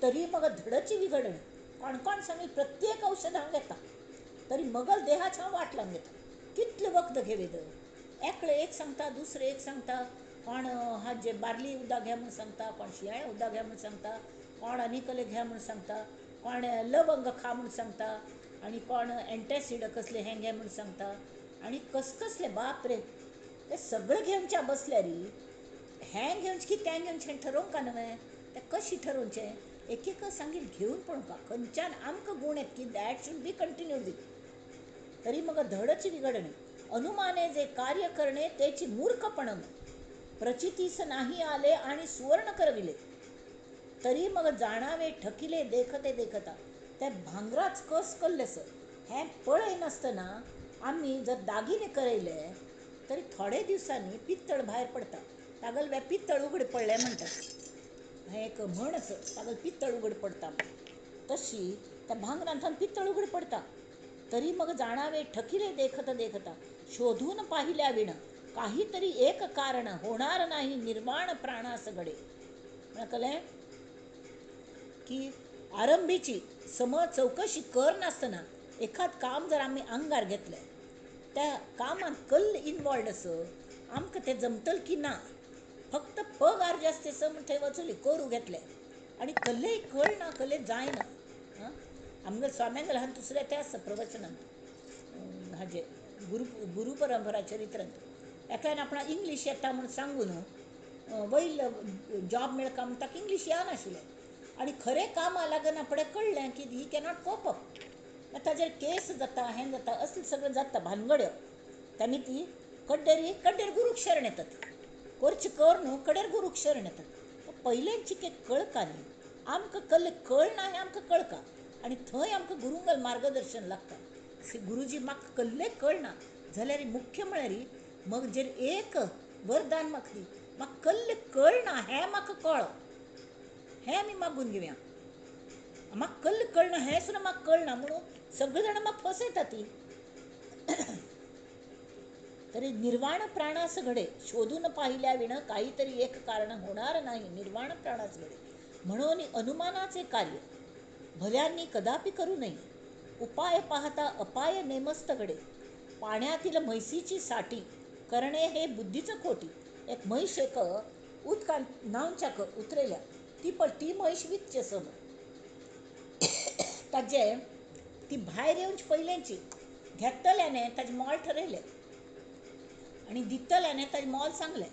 तरी मग धडची विघडणे. कोण कोण सांगेल प्रत्येक औषध हांव घेता तरी मगल देहाची हांव वाट लावन घेता. कितलें वखद घेवेद एकले एक सांगता दुसरें एक सांगता. कोण हाजे बार्ली उदक घे म्हूण सांगता, कोण शिंयाळें उदक घे म्हूण सांगता, कोण आनी कसलें घे म्हूण सांगता, कोण लवंग खा म्हूण सांगता आनी कोण एन्टेसीड कसलें हें घे म्हूण सांगता आनी कसकसलें बाप रे तें सगळें घेवच्या बसल्यार हें घेवचें की तें घेवचें ठरोवंक न्हय. तें कशें ठरोवचें एक एक सांगील घेवन पळोवंक खंयच्यान आमकां गूण येता की that should be continued with. तरी मग धडच विघडणे अनुमाने जे कार्य करणे त्याची मूर्खपण. प्रचितीस नाही आले आणि सुवर्ण करविले तरी मग जाणावे ठकिले देखते देखता. त्या भांगराच कस कल्ले सर हें पळयनासतना आमी जर दागिने करयले तरी थोडे दिवसांनी पित्तळ भायर पडटा. तागल पित्तळ उगड पडलें म्हणटात, हें एक म्हण आसा तागल पित्तळ उगड पडटा. तशी त्या भांगरांतल्यान पित्तळ उगड पडटा. तरी मग जाणावे ठकिले देखता देखता शोधून पाहिल्या विण काहीतरी एक कारण होणार नाही निर्वाण प्राणास घडे. कळ्ळें की आरंभीची सम चौकशी कर नासतना एखाद काम जर आमी आंगार घेतलें त्या कामांत कल्ल इनवॉल्ड आस आमकां तें जमतलें की ना फक्त पगार जास्त आसा म्हूण थंय वचून करूं घेतलें आनी कल्लेय कळना कल्ले जायना. आं आमगे स्वाम्यांगेलें हांगा दुसरें तें आसा प्रवचनांत हाजें गुरू परंपरा चरित्रांत एकल्यान आपणाक इंग्लीश येता म्हूण सांगून वयल जॉब मेळका म्हूण ताका इंग्लीश येनाशिल्लें आनी खरें कामां लागना फुडें कळ्ळें की he cannot cope up. मागीर ताजेर केस जाता हें जाता असलें सगळें जाता भानगड्यो. ताणी ती कड्डेर कड्डेर गुरूक शरण येतात करचें कर न्हू कडेर गुरूक शरण येतात. पयलेंची के कळका न्ही आमकां कल्ले कळना हें आमकां कळका आनी थंय आमकां गुरुंगल मार्गदर्शन लागता. गुरुजी म्हाका कल्ले कळना जाल्यार मुख्य म्हळ्यार मग जेर एक वरदान म्हाका दी म्हाका कल्ले कळना हें म्हाका कळो हें आमी मागून घेवया. म्हाका कल्ले कळना हें सुद्दां म्हाका कळना म्हणून सगळे जाणां म्हाका फसयता ती. तरी निर्वाण प्राणास घडे शोधून पाहिल्या विण काहीतरी एक कारण होणार नाही निर्वाण प्राणास घडे. म्हणून अनुमानाचे कार्य भल्यांनी कदापि करू नये. उपाय पाहता अपाय नेमस्त घडे. पाण्यातील म्हैसीची साठी करणे हे बुद्धीचं खोटी. एक म्हैस एक उदकान न्हावच्याक उतरयल्या ती पण ती म्हैस विकचे सम ताजे ती भायर येवची पयलेंची घेतल्याने ताजें मोल ठरयलें आनी दितल्याने ताजें मोल सांगलें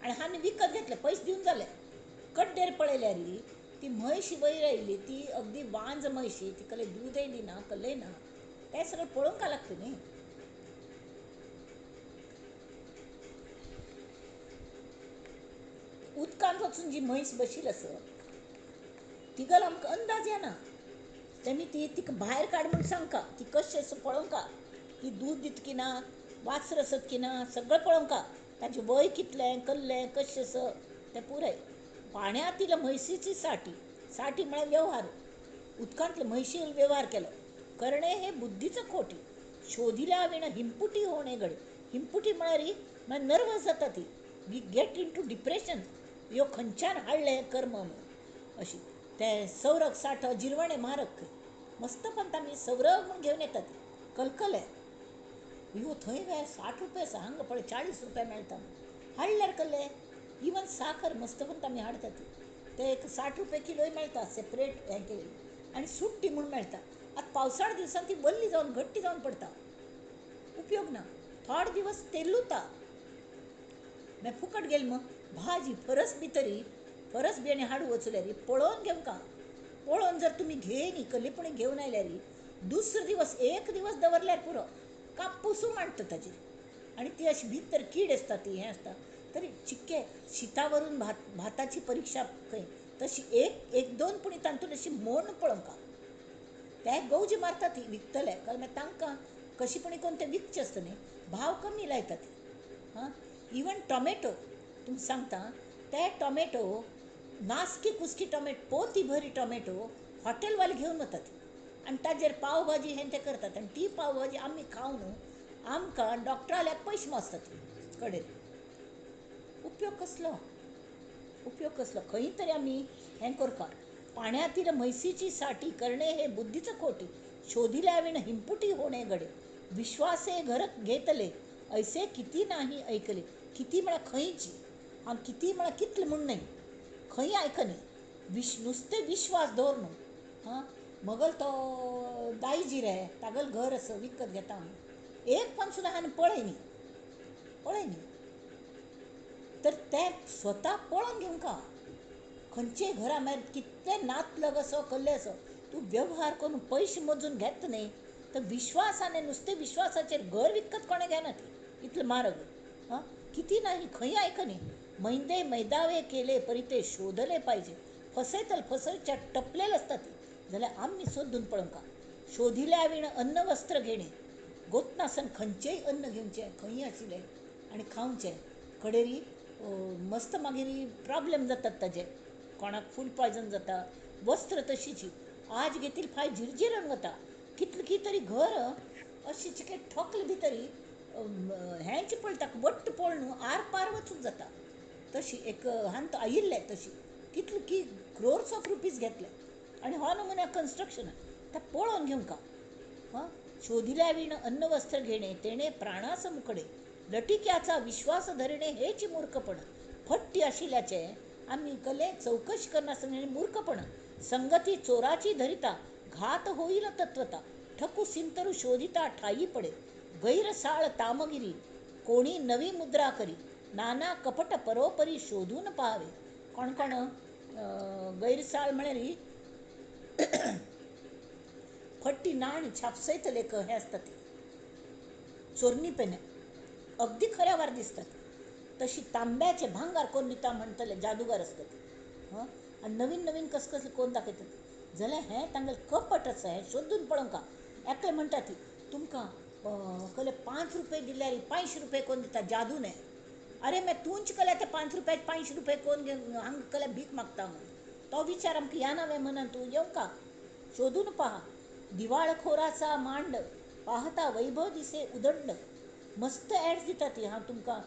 आनी हांवें विकत घेतलें पयशे दिवन जालें. कड्डेर पळयल्यार ती म्हैस वयर आयली ती अगदी वांज म्हशी ती कल्ले दूदय दिना कल्लय ना तें सगळें पळोवंक लागता न्ही. उदकांत वचून जी म्हैस बशिल्ली आसा तिगल आमकां अंदाज येना. तेमी ती तिका भायर काड म्हूण सांगका ती कशी आसा पळोवंका ती दूद दिता की ना वासर आसत की ना सगळें पळोवंका ताजें वय कितलें कल्लें कशें आसा तें पुराय. पाण्यातील म्हैसीची साठी साठी म्हळ्यार व्यवहार उदकांतले म्हैशी व्यवहार केलो करणे हे बुद्धीचं खोटी. शोधिल्या विण हिंपुटी होणे घडे. हिंपुटी म्हळ्यार म्हळ्यार नर्वस जाता ती we get in to depression ह्यो खंयच्यान हाडलें कर्म म्हणून अशी. ते सौरग साठ जिरवणे म्हारग खंय मस्तपंत आमी सौरग म्हूण घेवन येतात कलकले ह्यो थंय वे 60 रुपया आसा हांगा पळय 40 रुपया मेळटा हाडल्यार कल्ले. इवन साखर मस्तपंत आमी हाडटात ते एक 60 रुपया किलोय मेळटा सेपरेट हें केलें आनी सुट्टी म्हूण मेळटा. आतां पावसाळ दिवसान ती वल्ली जावन घट्टी जावन पडटा, उपयोग ना. थोडे दिवस तेल उरता, मागीर फुकट गेली मग. भाजी फरस बी तरी फरस बी आनी हाडू वचल्यार पळोवन घेवंका. पळोवन जर तुमी घेय न्ही कल्लीपणी घेवन आयल्यार दुसरो दिवस एक दिवस दवरल्यार पुरो, कापूसू मांडटा ताजेर. आनी ती अशी भितर कीड आसता ती हें आसता. तरी चिक्के शितावरून भाताची परिक्षा खंय तशी एक एक दोन पुणी तातूंत अशी मोण पळोवंका. ते गवजी मारता ती विकतले, कारण मागीर तांकां कशीपणी करून ते विकचे आसता न्ही, भाव कमी लायता ती. हां, इवन टॉमेटो तुमकां सांगता, ते टॉमेटो नासकी कुसकी टॉमेटो पोती भरी टॉमेटो हॉटेलवाले घेवन वतात आनी ताजेर पाव भाजी हें तें करतात. आनी ती पाव भाजी आमी खावन आमकां डॉक्टराल्याक पयशे मोजतात कडेन. उपयोग कसलो, उपयोग कसलो? खंय तरी आमी हें करता. पाण्यातील म्हैसीची साठी करणे हे बुद्धीचं खोटी, शोधिल्याविण हिंपुटी होणे घडे, विश्वासे घर घेतले ऐसे किती नाही ऐकले. किती म्हळ्यार खंयची हांव किती म्हळ्यार कितले म्हूण न्हय, खंय आयकनी नुस्तें विश्वास दवर न्हू. हां, मगल तो दायजी रे तागेलें घर आसा विकत घेता म्हूण एक पण सुद्दां हांवें पळय न्ही, पळय न्ही. तर तें स्वता पळोवन घेवंका. खंयचेय घरा मागीर कितले नातलग असो कसले असो तूं वेव्हार करून पयशे मोजून घेत न्ही तर विश्वासाने नुस्तें विश्वासाचेर घर विकत कोणें घेना ती इतलें म्हारग. हां, किती नाही खंय आयकनी. मैंदे मैदावे केले परी ते शोधले पाहिजे, फसयतल फसयच्या टपलेले आसता ती जाल्यार आमी सोदून पळोवंका. शोधिल्या विण अन्न वस्त्र घेणे, गोतनासन खंयचेय अन्न घेवचें खंय आशिल्लें आनी खावचें. कडेरी मस्त मागीर प्रॉब्लेम जातात ताजे, कोणाक फूड पॉयजन जाता. वस्त्र तशीची आज घेतील फाय झिरझिरून वता. कितलें की तरी घर अशी चिके ठोकले भितरी हेंच पळयता वट्ट पळ न्हू आर पार वचूंक जाता. तशी एक हांत आयिल्लें तशी कितले की क्रोर्स ऑफ रुपीज घेतले आनी हो नमुन्या कन्स्ट्रक्शन तें पळोवन घेवंका. हां, शोधिल्या विण अन्न वस्त्र घेणे तेणे प्राणास मुकडे, लटिक्याचा विश्वास धरणे हेच मूर्खपण. फट्टी आशिल्ल्याचे आमी कले चौकशी करनासतना मूर्खपण. संगती चोराची धरिता घात होईल तत्वता, ठकू सिंतरू शोधिता ठाई पडे, गैरसाळ तामगिरी कोणी नवी मुद्रा करी, नाना कपट परोपरी शोधून पाहावे. कोण कोण गैरसाळ म्हळ्यार फट्टी नाणी छापसयतले हें आसता ती चोरणी पेन अगदी खऱ्यावार दिसतात. तशी तांब्याचे भांगार कोण दिता म्हणटले जादूगार आसतात. हां, आनी नवीन नवीन कस कसलें कोण दाखयतात जाल्यार हें तांगेलें कपट आसा, हें शोदून पळोवंका. एकलें म्हणटा ती तुमकां कहले 5 रुपये दिल्यार 500 रुपये कोण दिता जादू न्हय. अरे मागीर तूंच कहले ते 5 रुपयाक 500 रुपये कोण घेवन हांगा कहले भीक मागता म्हूण तो विचार आमकां ह्या नव्या मनान तूं येवंका. शोधून पहा. दिवाळखोराचा मांड पाहता वैभव दिसे उदंड. मस्त एड्स दिता ती, हांव तुमकां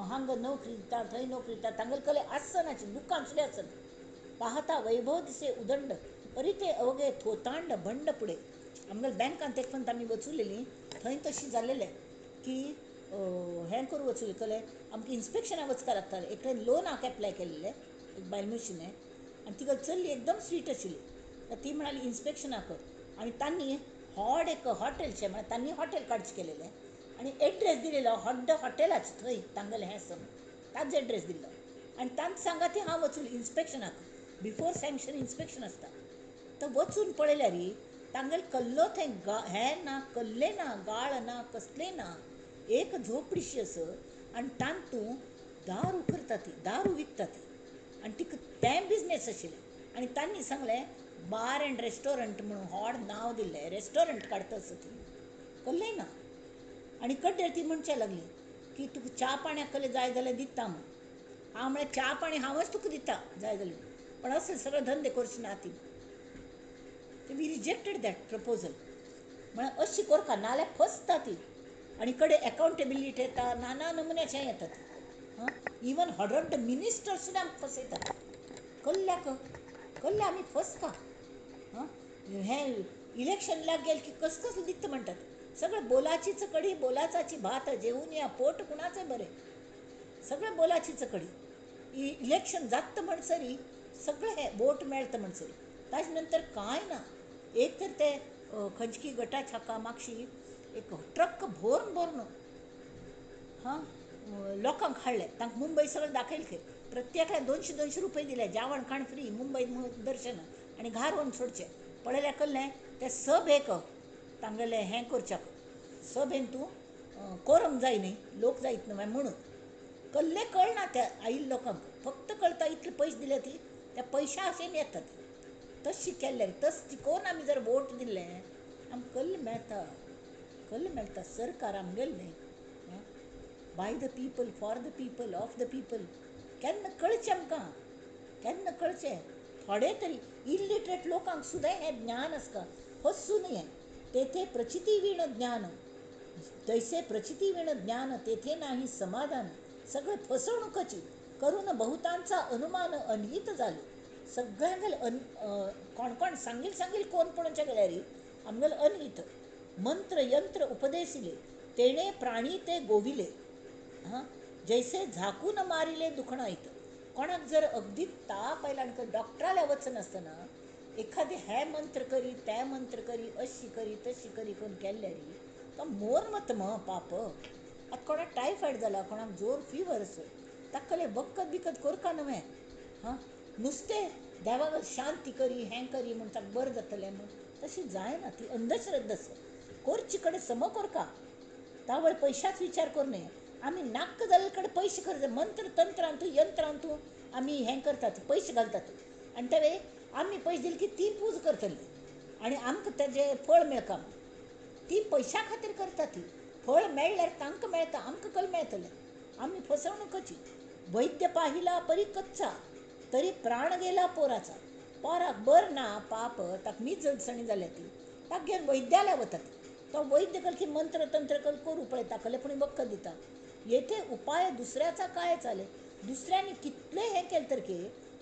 हांगा नोकरी दिता थंय नोकरी दिता, तांगेले कले आसनाची दुकान सुद्दां आसना. पाहता वैभव दिसे उदंड परी ते अवघे थोतांड भंड पुढे. आमगेले बँकांत एक पण आमी वचुलेली थंय तशी जालेलें की हें करूं वचूं कले आमकां इन्स्पेक्शनाक वचपाक लागतालें. एकलें लोनाक एप्लाय केल्लें एक बायल मनशीन आनी तिका चल्ली एकदम स्वीट आशिल्ली. ती म्हणाली इन्स्पेक्शनाक कर आनी तांणी व्हड एक हॉटेलचें म्हळ्यार तांणी हॉटेल काडचें केलेलें आनी एड्रेस दिलेलो व्हड हॉटेलाचें थंय तांगेलें हें आसा ताजो एड्रेस दिल्लो आनी तांकां सांगा ती हांव वचूं इन्स्पेक्शनाक, बिफोर सँक्शन इन्स्पेक्शन आसता. तर वचून पळयल्यार तांगेलो कल्लो थंय हें ना कल्लें ना गाळ ना कसलें ना, एक झोपडीशी आसा आनी तातूंत दारू करता ती, दारू विकता ती आनी तिका तें बिजनेस आशिल्लें. आनी तांणी सांगलें बार एंड रेस्टॉरंट म्हणून व्हड नांव दिल्लें, रेस्टॉरंट काडटा आसा ती, कल्लें ना. आनी कड्डेर ती म्हणचे लागली की तुका च्या पाण्याक कल्लें जाय जाल्यार दिता म्हूण. हांव म्हळें च्या पाणी हांवच तुका दिता जाय जाल्यार, पण अशें सगळे धंदे करचे ना ती. We rejected that proposal. म्हळ्यार अशी करका नाल्यार फसता ती आनी कडे एकाउंटेबिलिटी येता, नाना नमुन्याचें येतात. हां, इवन हडड मिनिस्टर सुद्दां आमकां फसयतात. कल्ल्याक कल्ल्या आमी फसता. हां, हें इलेक्शन लाग गेलें की कस कसलें दिता म्हणटात. सगळें बोलाचीच कडी बोलाचाची भात, जेवून या पोट कुणाचें बरें, सगळें बोलाचीच कडी. इलेक्शन जाता म्हणसरी सगळें हें वोट मेळटा म्हणसरी ताजे नंतर कांय ना. एक तर ते खंयची गटाच्या हाका मागशी एक ट्रक भरून भरून हां लोकांक हाडले, तांकां मुंबय सगळें दाखयलें खंय. प्रत्येकाक 200-200 रुपये दिले, जेवण खाण फ्री, मुंबय दर्शन आनी घार व्हरून सोडचें. पळयल्यार कळ्ळें ते सभेक तांगेलें हें करच्याक सभेन तूं कोरम जाय न्ही, लोक जायत न्हय म्हणून कल्ले कळना त्या आयिल्ल्या लोकांक, फक्त कळटा इतले पयशे दिले ती त्या पयशा आशेन येतात. तशी केल्ले तस कोण आमी जर वोट दिल्ले आमकां कल्ल मेळटा, कल्ल मेळटा. सरकार आमगेलें न्ही, by the people, for the people, of the people. केन्ना कळचें आमकां, केन्ना कळचें. थोडे तरी इलिटरेट लोकांक सुद्दां हें ज्ञान आसता, हसून हें तेथे प्रचिती वीण ज्ञान, तैसे प्रचिती वीण ज्ञान तेथे नाही समाधान. सगळें फसवणुकाची करून बहुतांचा अनुमान अनहित जाले. सगळ्यांगेले कोण कोण सांगील सांगील कोण पळोवच्या गेल्यार आमगेले अनहित. मंत्र यंत्र उपदेशिले तेणे प्राणी ते गोविले, हां जैसे झाकून मारिले दुखणायत. कोणाक जर अगदी ताप आयला आनी डॉक्टराल्या वचनासतना एखादें हें मंत्र करी तें मंत्र करी अशी करी तशी करी करून केल्यार तो मोर मत म पाप. आतां कोणाक टायफॉयड जाला, कोणाक जोर फिवर आसा, ताका वखद बिकद करका न्हय, हां नुस्तें देवाक शांती करी हें करी म्हूण ताका बरें जातलें म्हूण, तशी जायना. ती अंधश्रद्धा आसा. करचे कडेन सम करका, तावळ पयशाच विचार करूं नये. आमी नाक्क जाल्ले कडेन पयशे खर्च, मंत्र तंत्रांतू यंत्रांतू आमी हें करतात, पयशे घालतात आनी ते आमी पयशे दिले की ती पूज करतली आनी आमकां तेजें फळ मेळका. ती पयशा खातीर करता, ती फळ मेळ्ळ्यार तांकां मेळटा, आमकां कल मेळटलें. आमी फसवणुकाची. वैद्य पाहिला परी कच्चा तरी प्राण गेला पोराचा. पोराक बर ना पाप, ताका निजलसणी जाल्या ती, ताका घेवन वैद्याल्या वतात. तो वैद्य कल की मंत्र तंत्र कल करू पळयता, कले पूण वखद दिता. येथे उपाय दुसऱ्याचा काय चाले. दुसऱ्यांनी कितले हें केलें तर की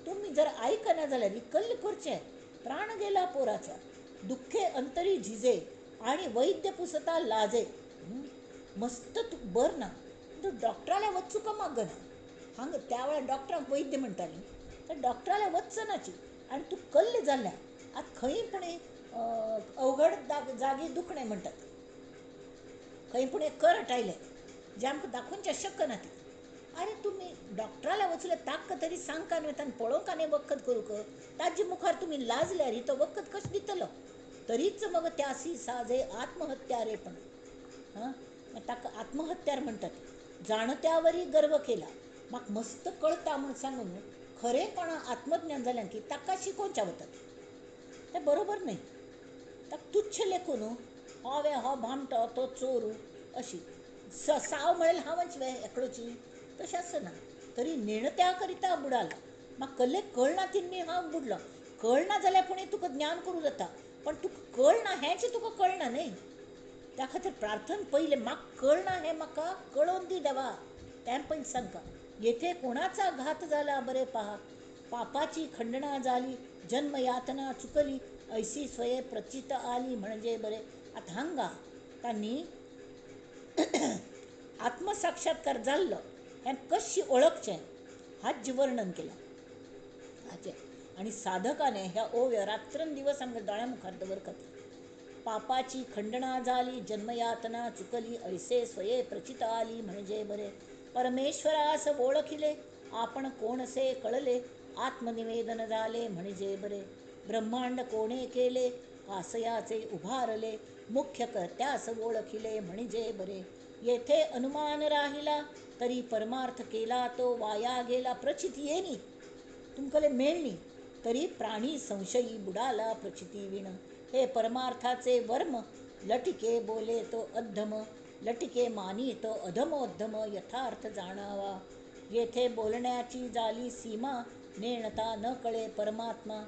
तुमी जर आयकना जाल्यार कल्ल करचें. प्राण गेला पोराचा. दुःखे अंतरी झिजे आणि वैद्य पुसता लाजे. मस्त तूं बर ना, तूं डॉक्टराल्या वचूंक मागना. हांगा त्या वेळार डॉक्टरांक वैद्य म्हणटाली, तर डॉक्टराल्या वचनाची आनी तूं कल्ल जाल्ल्या. आतां खंय पूण अवघड जागे दुखणें म्हणटात, खंय पूण एक करट आयलें जें आमकां दाखोवचें शकना ती. आरे तुमी डॉक्टराल्या वचले तांकां तरी सांगका न्हय, तांकां पळोवंक न्हय वखद करूंक, ताजे मुखार तुमी लाजल्यार तो वखद कशें दितलो. तरीच मग त्यासी साजे आत्महत्या रे पण, हां ताका आत्महत्यार म्हणटात. जाणत्यावरी गर्व केला, म्हाका मस्त कळटा म्हूण सांगून खरें कोणा आत्मज्ञान जालें की ताका शिकोवच्या वतात, तें बरोबर न्हय. ताका तुच्छ लेखून हो वे हो भामटो तो चोरू अशी साव म्हणल्यार हांवच वे एकलोची, तशें आसना. तरी नेणत्या करिता बुडाला. म्हाका कल्ले कळना तिन्नी हांव बुडलो. कळना जाल्यार पूण तुका ज्ञान करूं जाता, पण तुका कळना हेंच तुका कळना न्हय. त्या खातीर प्रार्थना पयलें म्हाका कळना हें म्हाका कळोवन दी देवा, तें पयलीं सांगका. येथे कोणाचा घात जाला बरे पहा, पापाची खंडणा जाली, जन्मयातना चुकली, ऐसी स्वये प्रचित आली म्हणजे बरे. आतां हांगा तांणी आत्मसाक्षात्कार जाल्लो हें कशी ओळखचें हाचें वर्णन केलां हाचें. आनी साधकाने ह्या ओव्यो रात्रंदिवस आमच्या दोळ्या मुखार दवर खातीर. पापाची खंडणा जाली, जन्मयातना चुकली, ऐसे स्वये प्रचित आली म्हणजे बरे. परमेश्वरास ओळखिले, आपण कोणसे कळले, आत्मनिवेदन झाले म्हणजे बरे. ब्रह्मांड कोणे केले, कासयाचे उभारले, मुख्य कर्त्यास ओळखिले म्हणजे बरे. येथे अनुमान राहिला तरी परमार्थ केला तो वाया गेला. प्रचिती येनी तुमकां मेळणी तरी प्राणी संशयी बुडाला प्रचिती विण. हे परमार्थाचे वर्म लटिके बोले तो अद्धम, लटिके मानी तो अधमोद्धम यथार्थ जाणावा. येथे बोलण्याची झाली सीमा, नेणता न कळे परमात्मा.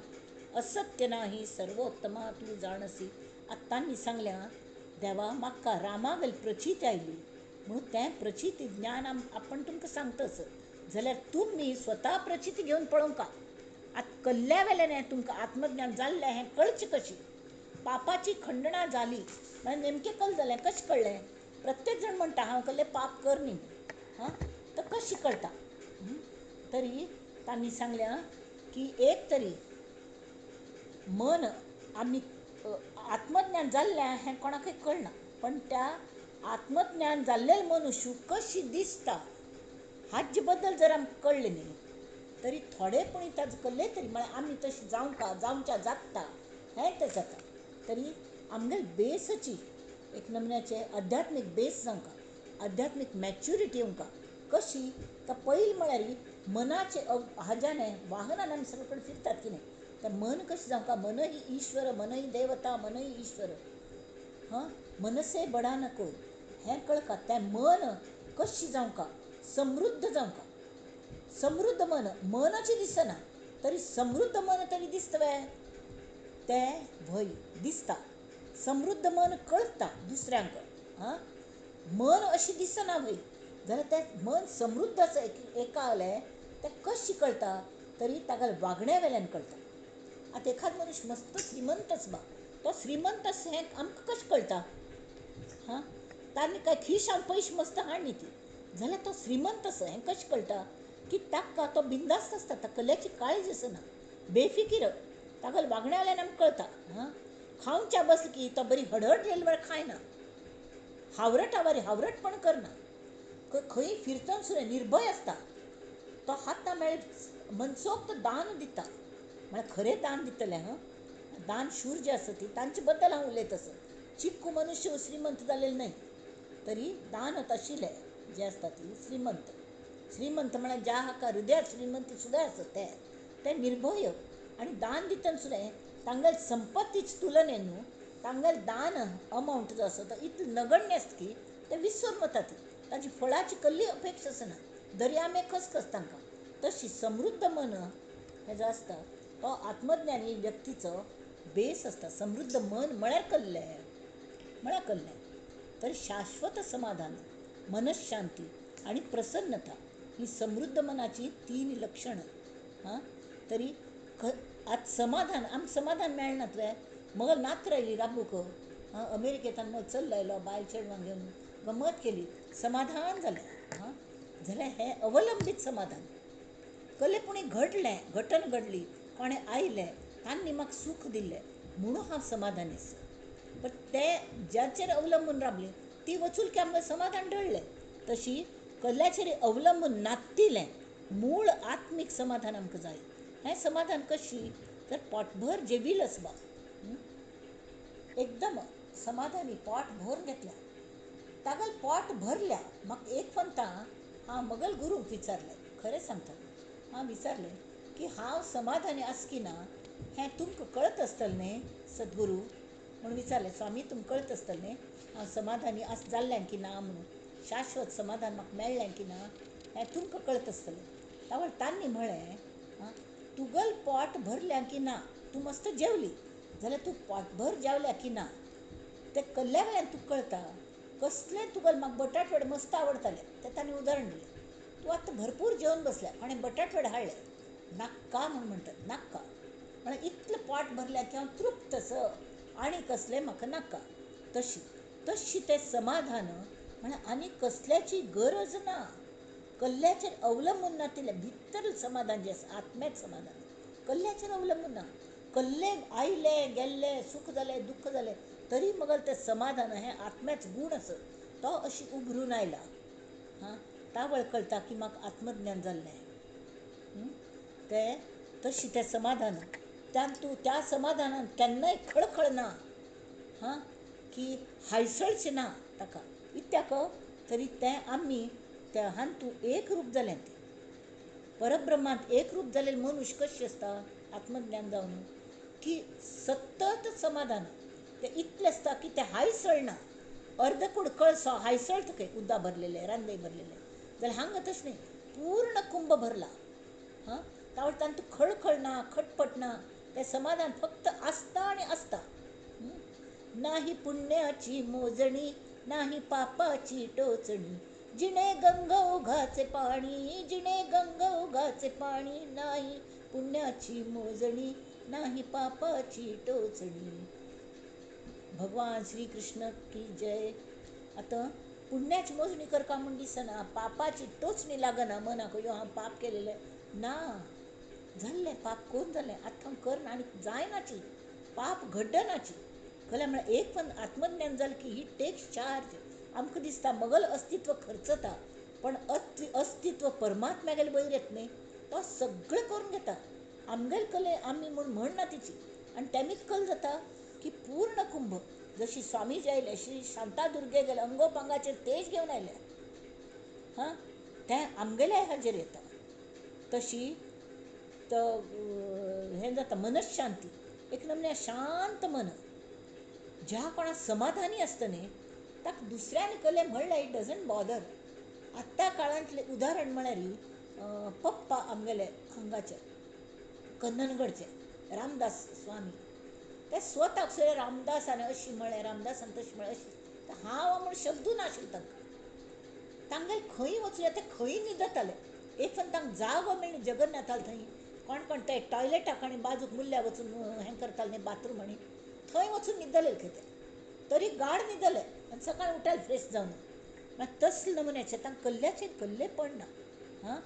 असत्य नाही सर्वोत्तमा तू जाणसी. आत्तांनी सांगल्या देवा म्हाका रामागेल प्रचिती आयली म्हणून तें प्रचिती ज्ञान आपण तुमकां सांगताच जाल्यार तुमी स्वता प्रचिती घेवन पळोवंका. आतां कल्ल्या वेल्यान तुमकां आत्मज्ञान जाल्लें हें कळचें कशी. पापाची खंडणा जाली म्हणजे नेमकें कल जालें कशें कळ्ळें. प्रत्येक जण म्हणटा हांव कल्लें पाप कर न्ही, हां तर कशी कळटा. तरी तांणी सांगल्या की एक तरी मन आमी आत्मज्ञान जाल्लें हें कोणाकय कळना, पण त्या आत्मज्ञान जाल्लें मनुष्य कशी दिसता हाजे बद्दल जर आमकां कळ्ळें न्ही तरी थोडे पूण ताजें कळ्ळें तरी म्हळ्यार आमी तशें जावंका जावच्या जाता हें तें जाता. तरी आमगेले बेसाची एक नमुन्याचें आध्यात्मीक बेस जावंका, आध्यात्मीक मॅच्युरिटी येवंका. कशी तर पयलीं म्हळ्यार मनाचे हाज्याने वाहनान आमी सगळे कडेन फिरतात कितें तर मन कशें जावंका, मन ही ईश्वर, मन ही देवता, मन ही ईश्वर, हां मनसे बडा न कोय हें कळका. तें मन कशें जावंका, समृद्ध जावंका. समृद्ध मन मनाचें दिसना तरी समृद्ध मन तरी दिसता वे, तें व्हय दिसता. समृद्ध मन कळटा दुसऱ्यांक, हां मन अशें दिसना व्हय जाल्यार तें मन समृद्ध आसा एकालें तें कशें कळटा तरी ताका वागण्या वेल्यान कळटा. आतां एखाद मनीस मस्त श्रीमंतच बा, तो श्रीमंत आसा हें आमकां कशें कळटा? हां ताणें काय खिशान पयशे मस्त हाडली ती जाल्यार तो श्रीमंत आसा हें कशें कळटा की ताका तो बिंदास्त आसता, ताका कसल्याची काळजी आसना, बेफिकीर, ताका वागण्या वेल्यान आमकां कळटा. हां खावच्या बसलो की तो बरी हडहड रेल्वेर खायना, हावरटा बरी हावरटपण करना, खंय फिरतना सुद्दां निर्भय आसता. तो हाता मेळ मनसोक्त दान दिता, म्हळ्यार खरें दान दितलें. हां दानशूर जे आसा ती तांचे बद्दल हांव उलयत आसा. चिक्कू मनुष्य श्रीमंत जालेले न्हय तरी दान आशिल्ले जे आसता ती श्रीमंत. श्रीमंत म्हळ्यार ज्या हाका हृदयात श्रीमंती सुद्दां आसा ते ते निर्भय आनी दान दितना सुद्दां तांगेले संपत्तीचे तुलनेन न्हू तांगेले दान अमावंट जो आसा तो इतलो नगण्य आसता की ते विसरून वतात, ताजी फळाची कसली अपेक्षा आसना, दर्या में खसखस तांकां. तशी समृद्ध मन हें जो आसता तो आत्मज्ञानी व्यक्तीचो बेस आसता. समृद्ध मन म्हळ्यार कल्लें, म्हळ्यार कल्लें तर शाश्वत समाधान, मनशांती आनी प्रसन्नता ही समृद्ध मनाची तीन लक्षणां. हां तरी आतां समाधान आमकां समाधान मेळना तुवें मगल नात्र आयली राबूक, हां अमेरिकेंतल्यान मग चल्लो आयलो बायल चेडवांक घेवन गमत केली, समाधान जालें. हां जाल्यार हें अवलंबीत समाधान कल्ले पुणी घडलें, घटन घडली, कोणें आयलें तांणी म्हाका सूख दिल्लें म्हणून हांव समाधानी आसा. पण ते ज्याचेर अवलंबून रावली ती वचूल की आमकां समाधान डळ्ळें. तशी कल्ल्याचेर अवलंबून नातिल्लें मूळ आत्मीक समाधान आमकां जाय. हें समाधान कशी तर पोटभर जेवील आसपा, एकदम समाधानी पोट भरून घेतल्या, तागल पोट भरल्या. म्हाका एक पंता हांव मगल गुरूक विचारलें, खरें सांगता हांव विचारलें की हांव समाधानी आसा की ना हें तुमकां कळत आसतलें न्ही सद्गुरू म्हणून विचारलें. स्वामी तुमकां कळत आसतलें न्ही हांव समाधानी आस जाल्लें की ना म्हणून, शाश्वत समाधान म्हाका मेळ्ळें की ना हें तुमकां कळत आसतलें. तावळ तांणी म्हळें, आं तुगल पोट भरल्या की ना, तूं मस्त जेवली जाल्यार तूं पोटभर जेवल्या की ना तें कल्ल्या वेल्यान तुका कळटा. कसलें तुगल म्हाका बटाटवडे मस्त आवडटाले तें तांणी उदाहरण दिलें. तूं आतां भरपूर जेवन बसल्या आनी बटाटवडे हाडले नाक्का म्हूण म्हणटात, नाक्का म्हळ्यार इतलें पोट भरल्या की हांव तृप्त आसा आनी कसलें म्हाका नाका. तशी तशी तें समाधान म्हळ्यार आनी कसल्याची गरज ना, कल्ल्याचेर अवलंबून नातिल्लें भितर समाधान जें आसा आत्म्याच समाधान, कल्ल्याचेर अवलंबून ना. कल्ले आयले गेल्ले सूख जालें दुख्ख जालें तरी मगल तें समाधान हें आत्म्याच गूण आसा तो अशी उभरून आयला. हां तावळ कळटा की म्हाका आत्मज्ञान जाल्लें तें तशी तें समाधान त्यान तूं त्या समाधानान केन्नाय खळखळ ना, हां की हायसळचें ना ताका इत्याक तरी तें आमी त्या हान तूं एक रूप जालें, तें परब्रह्मांत एक रूप जालें मनुष्य कशें आसता आत्मज्ञान जावन की सतत समाधान तें इतलें आसता की तें हायसळना. अर्दकूड कळसो हायसळटा खंय उदक भरलेलें रांदे भरलेलें जाल्यार हांगा तशें न्ही, पूर्ण कुंभ भरला. हां तावळ तातूंत खळखळ ना, खटपट ना, तें समाधान फक्त आसता आनी आसता. नाही पुण्याची मोजणी नाही पापाची टोचणी, जिणे गंगोघाचे पाणी, जिणे गंगोघाचे पाणी, नाही पुण्याची मोजणी नाही पापाची टोचणी. भगवान श्रीकृष्ण की जय. आतां पुण्याची मोजणी करका म्हूण दिसना, पापाची टोचणी लागना मनाक, यो हांव पाप केलेलें ना, जाल्लें पाप कोण जालें आतां हांव करना आनी जायनाची, पाप घडनाची. कलें म्हळ्यार एक पण आत्मज्ञान जालें की he takes charge. आमकां दिसता मगल अस्तित्व खर्चता, पण अस्तित्व परमात्म्यागेले वयर येत न्ही, तो सगळें करून घेता. आमगेले कले आमी म्हूण म्हणना तिची. आनी तेमीच कल जाता की पूर्ण कुंभ जशी स्वामीजी आयले, श्री शांतादुर्गे गेले, अंगोपांगाचेर तेज घेवन आयले, हां तें आमगेल्या हाजेर येता. तशी तो हें जाता मनशांती, एक नमन्या शांत मन, ज्या कोणा समाधानी आसता न्ही ताका दुसऱ्यान कलें म्हणल्यार it doesn't bother. आत्तां काळांतलें उदाहरण म्हळ्यार पप्पा आमगेले हांगाचे कन्ननगडचे रामदास स्वामी, ते स्वताक सुद्दां रामदासान अशी म्हळें, रामदासान तशें म्हळें, अशी हांव म्हूण शब्दू नाशिल्लो तांकां. तांगेले खंय वचूं ते खंय न्हिदताले. एक पण तांकां जागो मेळ्ळी जगन्नाथाल थंय कोण कोण ते टॉयलेटाक आनी बाजूक मुल्ल्या वचून हें करताले न्ही बाथरूम, आनी थंय वचून न्हिदले खंय ते, तरी गाड न्हिदले आनी सकाळीं उठाले फ्रेश जावन. मागीर तसले नमुन्याचें तांकां कल्ल्याचें कल्लें पडना. हां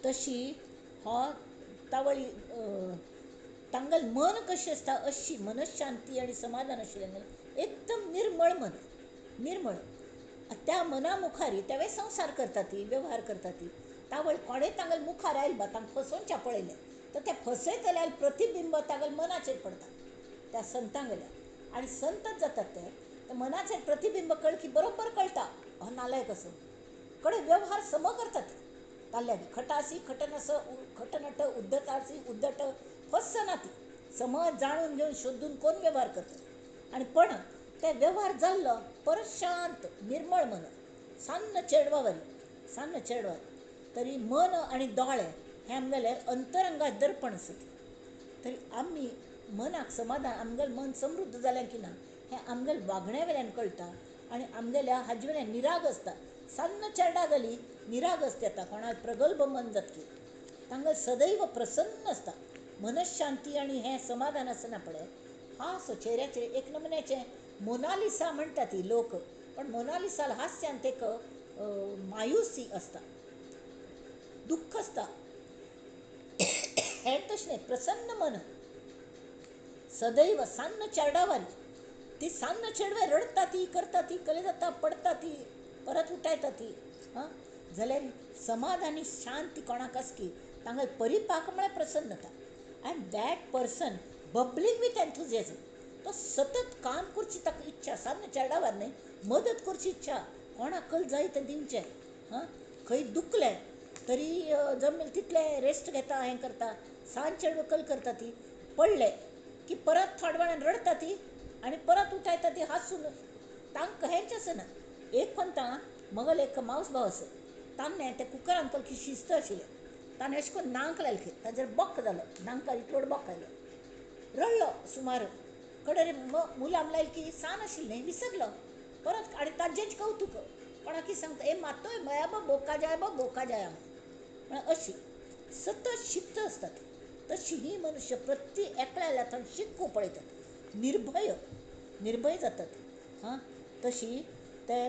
तशी हो तावळी तांगेलें मन कशें आसता अशी मनशांती आनी समाधान आशिल्लें, एकदम निर्मळ मन, निर्मळ. त्या मना मुखार तेवे संवसार करता ती, व्यवहार करता ती. तावळ कोणें तांगेले मुखार आयलें बा, तांकां फसोवच्या पळयलें तर ते फसयतल्या प्रतिबिंब तांगेल्या मनाचेर पडटा त्या संतांगेल्या, आनी संतच जातात ते. मनाचेर प्रतिबिंब कळ की बरोबर कळटा हो नालायक असो कडे व्यवहार सम करतात ताल्ल्या खटासी खटनस खटनट उद्धटासी उद्धट फसना ती समज जाणून घेवन शोधून कोण व्यवहार करतात. आनी पण ते व्यवहार जाल्लो परत शांत निर्मळ मन, सान्न चेडवावरी, सान्न चेडवा. तरी मन आनी दोळे हे आमगेले अंतरंगात दर्पण आसता. तरी आमी मनाक समाधान, आमगेलें मन समृद्ध जालें की ना हें आमगेले वागण्या वेल्यान कळटा आनी आमगेल्या हाजे वेल्यान निराग आसता. सान्न चेडा जाली निरागस येता, कोणाक प्रगल्भ मन जातकी तांकां सदैव प्रसन्न आसता. मनशांती आनी हें समाधान आसना पळय, हांसो चेऱ्याचेर एक नमुन्याचें मोनालिसा म्हणटा ती लोक, पण मोनालिसाल हास्यांत एक मायुसी आसता, दुख्ख आसता. हें तशें न्ही, प्रसन्न मन सदैव सान्न चेरडावारी, ती सान्न चेडवे रडटा ती, करता ती, कले जाता, पडटा ती, परत उठायता ती. हां जाल्यार समाधानी शांती कोणाक आसकी तांगेले परिपाक म्हळ्यार प्रसन्नता. And that person bubbling with enthusiasm, तो सतत काम करची ताका इच्छा, सान्न चेडावार न्ही, मदत करची इच्छा, कोणाक कल जाय तें दिवचें. हां खंय दुखलें तरी जमेल तितलें रेस्ट घेता, हें करता, सांज चेडवां कल करता ती, पडलें की परत थोड्या वेळान रडटा ती आनी परत उठायता ती हांसून. तांकां हेंच आसना. एक पंता मगल एक मावस भाव आसो, ताणें त्या कुकरान कलकी शिस्त आशिल्लें, ताणें अशें करून नांक लायलें, ताजेर बॉक जालो, नांकार इतलो बॉक आयलो, रडलो सुमार. कडे मुलाम लायल की सान आशिल्लें, विसरलो परत आनी ताजेंच कवतूक कोणाक सांगता, ए मातोय मया बो बोका जाय बो बोका जाय म्हळ्यार अशी सतत शिकत आसतात. तशी ही मनुष्य प्रति एकल्या थंय शिकू पळयतात, निर्भय निर्भय जातात. हां तशी ते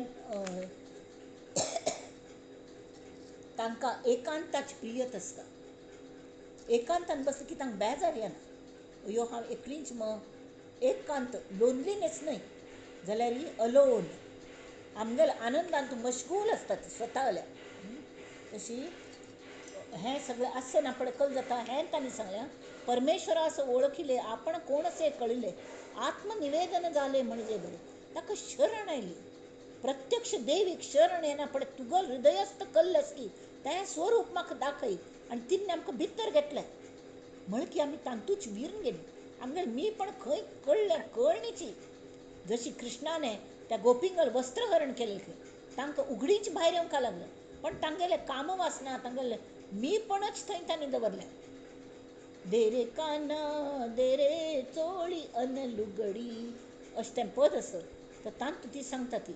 तांकां एकांताची प्रियत आसता. एकांतान बसलें की तांकां बेजार येना, अयो हांव एकलींच म, एकांत लोनलीनेस न्हय जाल्यार अलोन, आमगेल्या आनंदान तूं मशगूल आसता स्वता. तशी हें सगळें आसना पळय कल जाता. हें तांणी सांगलें, परमेश्वरा ओळखिले आपण कोण असे कळिले, आत्मनिवेदन जाले म्हणजे बरें. ताका शरण आयली, प्रत्यक्ष देवीक शरण येना पळय, तुगल हृदयस्थ कल्लस की तें स्वरूप म्हाका दाखय, आनी तिणें आमकां भितर घेतलें म्हळ की आमी तांतूच विरून गेली. आमगेलें मी पण खंय कळ्ळें कळणीची. जशी कृष्णाने त्या गोपिंगल वस्त्रहरण केलें खंय, तांकां उगडीच भायर येवंक लागलें, पण तांगेलें कामवासना तांगेलें मी पणच थंय तांणी दवरलें. दे रे काना दे रे चोळी अन लुगडी अशें तें पद आसा. तर तांतूत ती सांगता ती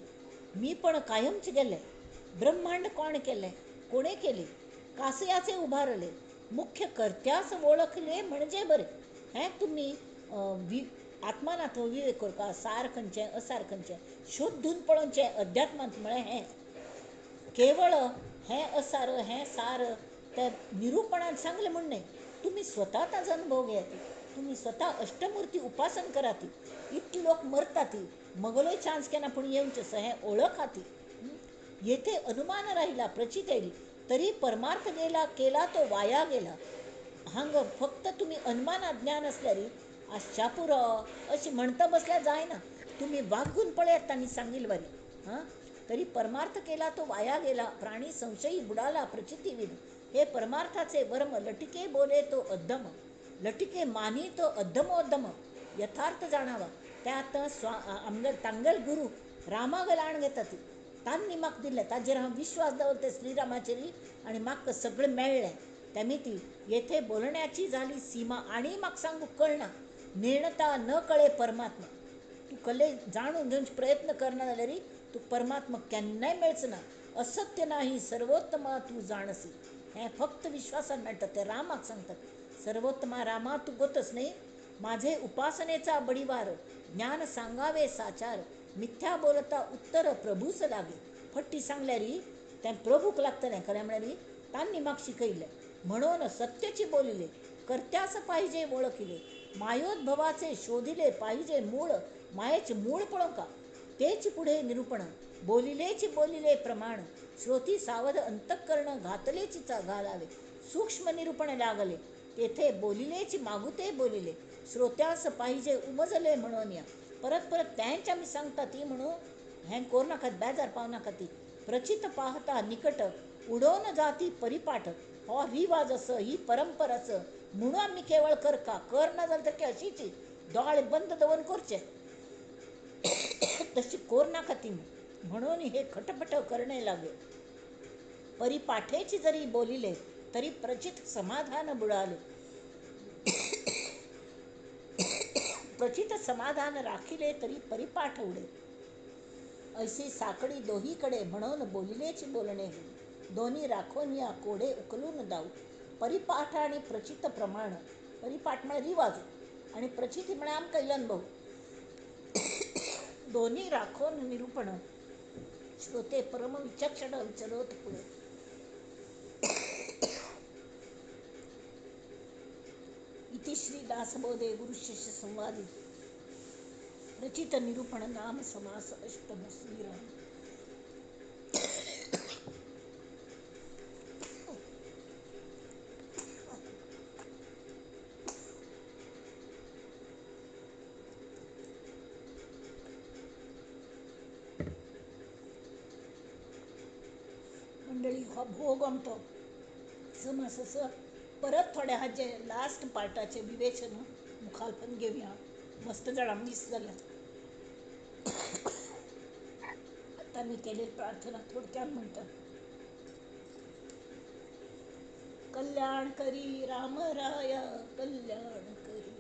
मी पण कायमच गेलें, ब्रह्मांड कोण केलें, कोणें केलें, कासयाचे उभारले, मुख्य कर्त्यास वळखले म्हणजे बरें. हें तुमी आत्मानात्म विवेक करता, सार खंयचें असार खंयचें शोधून पळोवचें. अध्यात्मांत म्हळें हें केवळ हें असार हें सार तें निरुपणान सांगलें म्हूण न्हय, तुमी स्वता ताजो अनुभव घेयात. तुमी स्वता अष्टमूर्ती उपासन कराती. इतले लोक मरतात मगलोय चान्स केन्ना पूण येवचें असो हें ओळखाती. येथे अनुमान राहिला प्रचित येयली तरी परमार्थ गेला केला तो वाया गेला. हांगा फक्त तुमी अनुमानात ज्ञान आसल्यार आसच्या पुरो अशें म्हणटा बसल्यार जायना. तुमी वागून पळयात तांणी सांगिल्ले वरी. हां, तरी परमार्थ केला तो वाया गेला. प्राणी संशयी बुडाला प्रचिती विन. हे परमार्थाचे वर्म लटिके बोले तो अद्धम, लटिके मानी तो अद्धमोद्धम. यथार्थ जाणावा त्यात आमगेल तांगेल गुरू रामागेल आण घेता ती तांणी म्हाका दिल्लें ताजेर हांव विश्वास दवरते श्रीरामाचेर आनी म्हाका सगळें मेळ्ळें. तेमी येथे बोलण्याची जाली सीमा आनी म्हाका सांगूंक कळना. नेणता न कळे परमात्मा. तूं कले जाणून घेवचे प्रयत्न करना जाल्यार तूं परमात्मा केन्नाय मेळचो ना. असत्य नाही सर्वोत्तमा तूं जाणसी. हें फक्त विश्वासान मेळटा. ते रामाक सांगतात सर्वोत्तमा रामा तूं गोतस न्ही. माझे उपासनेचा बडिवार ज्ञान सांगावे साचार. मिथ्या बोलता उत्तर प्रभूस लागे. फट्टी सांगल्यार तें प्रभूक लागतलें. खरें म्हळ्यार तांणी म्हाका शिकयलें म्हणून सत्याची बोलिले. कर्त्यास पाहिजे ओळखिले. मायोद्भवाचे शोधिले पाहिजे मूळ. मायेचे मूळ पळोवंका तेच पुढे निरूपण. बोलिलेची बोलिले प्रमाण. श्रोती सावध अंतःकरण घातलेची घालावे. सूक्ष्म निरूपण लागले तेथे बोलिलेची मागुते बोलिले. श्रोत्यास पाहिजे उमजले म्हणून या. परत परत तेंच आमी सांगता ती म्हणून हें करूं नाकात, बेजार पावनाका ती. प्रचित पाहता निकट उडोवन जाती परिपाठ. हो रिवाज असो, ही परंपरा असो म्हणून आमी केवळ करका कर ना जाल्यार तर अशीच दोळे बंद दवरून करचे तशी कोर नाका ती म्हणून हे खटपट करणे लागे. परिपाठेची जरी बोलिले तरी प्रचित समाधान बुडाले. प्रचित समाधान राखिले तरी परिपाठ उडे. ऐसी साकडी दोहीकडे म्हणून बोलिलेची बोलणे दोन्ही राखोन या कोडे उकलून दाऊ. परिपाठ आणि प्रचित प्रमाण. परिपाठ म्हळ्यार रिवाज आणि प्रचिती म्हळ्यार आमकां अनुभव. दोन्ही राखोन निरूपण श्रोते परम विचक्षण विचरत पुढे. इति श्री दासबोधे गुरु शिष्य संवादी रचित निरूपण नाम समास अष्टम. श्रीराम. मंडळी हो भोग आमचो समास असो परत थोड्या हाजे लास्ट पार्टाचे विवेचन मुखार घेवया. मस्त जाणांक मिस जाल्यात. आतां मी केलेली प्रार्थना थोडक्यात म्हणटा. कल्याण करी रामराया कल्याण करी.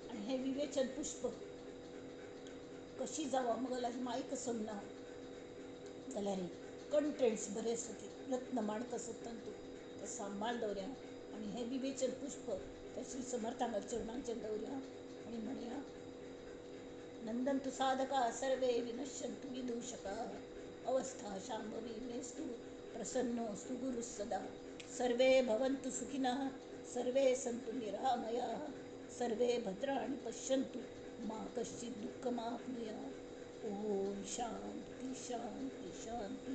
आणि हे विवेचन पुष्प कशी जावा मगला मायक सोडना जाल्यार कंटेंट्स बरे आसा ती रत्न माणक आसता तूं ते सांबाळ दवरया आनी हें विवेचन पुष्प ते श्री समर्थांच्या चरणांचेर दवरया आनी म्हणया नंदन्तु साधका सर्वे विनश्यन्तु विदूषका. अवस्था शांभवी मेस्तु प्रसन्नोऽस्तु गुरुः सदा. सर्वे भवन्तु सुखिनः सर्वे सन्तु निरामयाः. सर्वे भद्राणि पश्यन्तु मा कश्चित् दुःखमाप्नुयात्. ओम शांती शांती शांती.